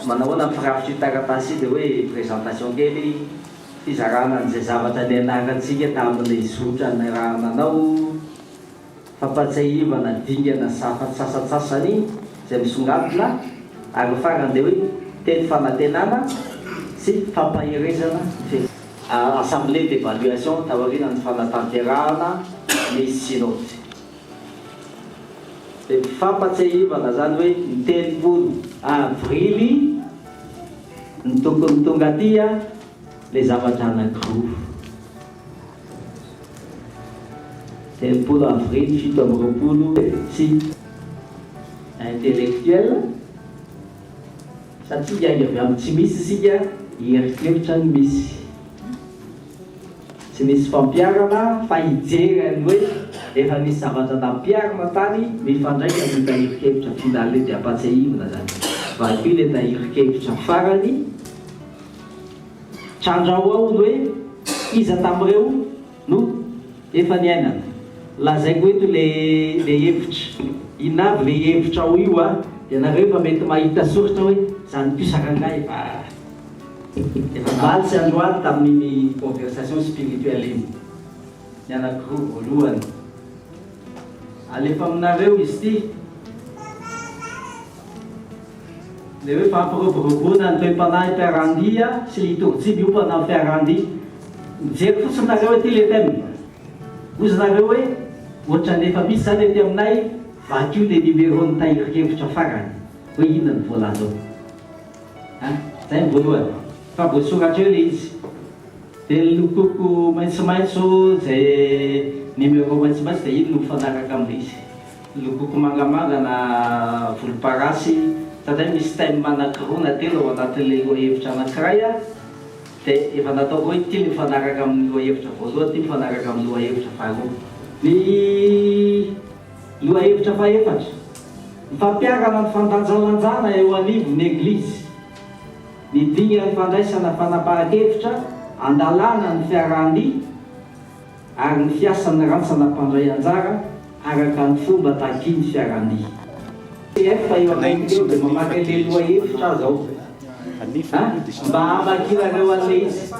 Manahoana ny firafitr'io taratasy io? Dia hoe présentation kely, fizarana an'izay zavatra nianarantsika tamin'ilay zotra niaraha-nanao. Fampatsiahivana dingana sasantsasany izay misongadina ary ny farany dia hoe teny fanantenana sy fampaherezana ny Assemblée d'évaluation taorian'ny fanatanterahana ny Synode. Dia fampatsiahivana izany hoe ny 30 avrily no tokony tonga aty ilay zavatra anankiroa. 30 avril 27 intellectuel satria hiainga avy amin'ny tsy misy isika hieritreritra ny misy. Tsy misy fampiharana fa hijery an'ny hoe efa nisy zavatra nampiharina tany mifandraika amin'io tahirin-kevitra final io dia ampatsiahivina izany. Vakio ilay tahirin-kevitra farany. Trandraho ao ny hoe iza tamin'ireo no efa niainana. Lazaiko eto ilay ilay hevitra. Inona avy ilay hevitra ao io a? Dia nareo efa mety mahita soritra hoe zany kosa rangahy efa efa omaly sy androany tamin'iny conversation spirituelle iny. Ny anankiroa voalohany. Alefa aminareo izy ity. Ilay hoe fampiroboroboana ny toe-panahy mpiarandia sy litorjia miompana amin'ny fiarandia. Mijery fotsiny nareo ety le thème. Hozy nareo hoe ohatran'ny efa misy izany ety aminay, vakio le numéro ny tahirin-kevitra farany hoe inona no voalaza ao. An! Zay ny voalohany. Fa voasoratra eo le izy. Dia ny lokoko maitsomaitso izay numéro maitsomaitso dia iny no mifanaraka amin'ilay izy. Lokoko mangamanga na volomparasy, satria misy thème anakiroa na telo ao anatin'ilay lohahevitra anankiray dia efa nataoko hoe ity mifanaraka amin'ny lohahevitra voalohany, ity mifanaraka amin'ny lohahevitra faharoa. Ny lohahevitra fahefatra, ny fampiharana ny fandanjalanjana eo anivon'ny Eglizy, ny dingan'ny fandraisana fanapahan-kevitra andalana ny fiarahan-dia, ary ny fiasan'ny rantsana mpandray anjara araka ny fomba takian'ny fiarahandia. CF eo akaiky eo dia mamaky an'ilay lohahevitra aho izao. An? Mba hamakianareo an'ilay izy.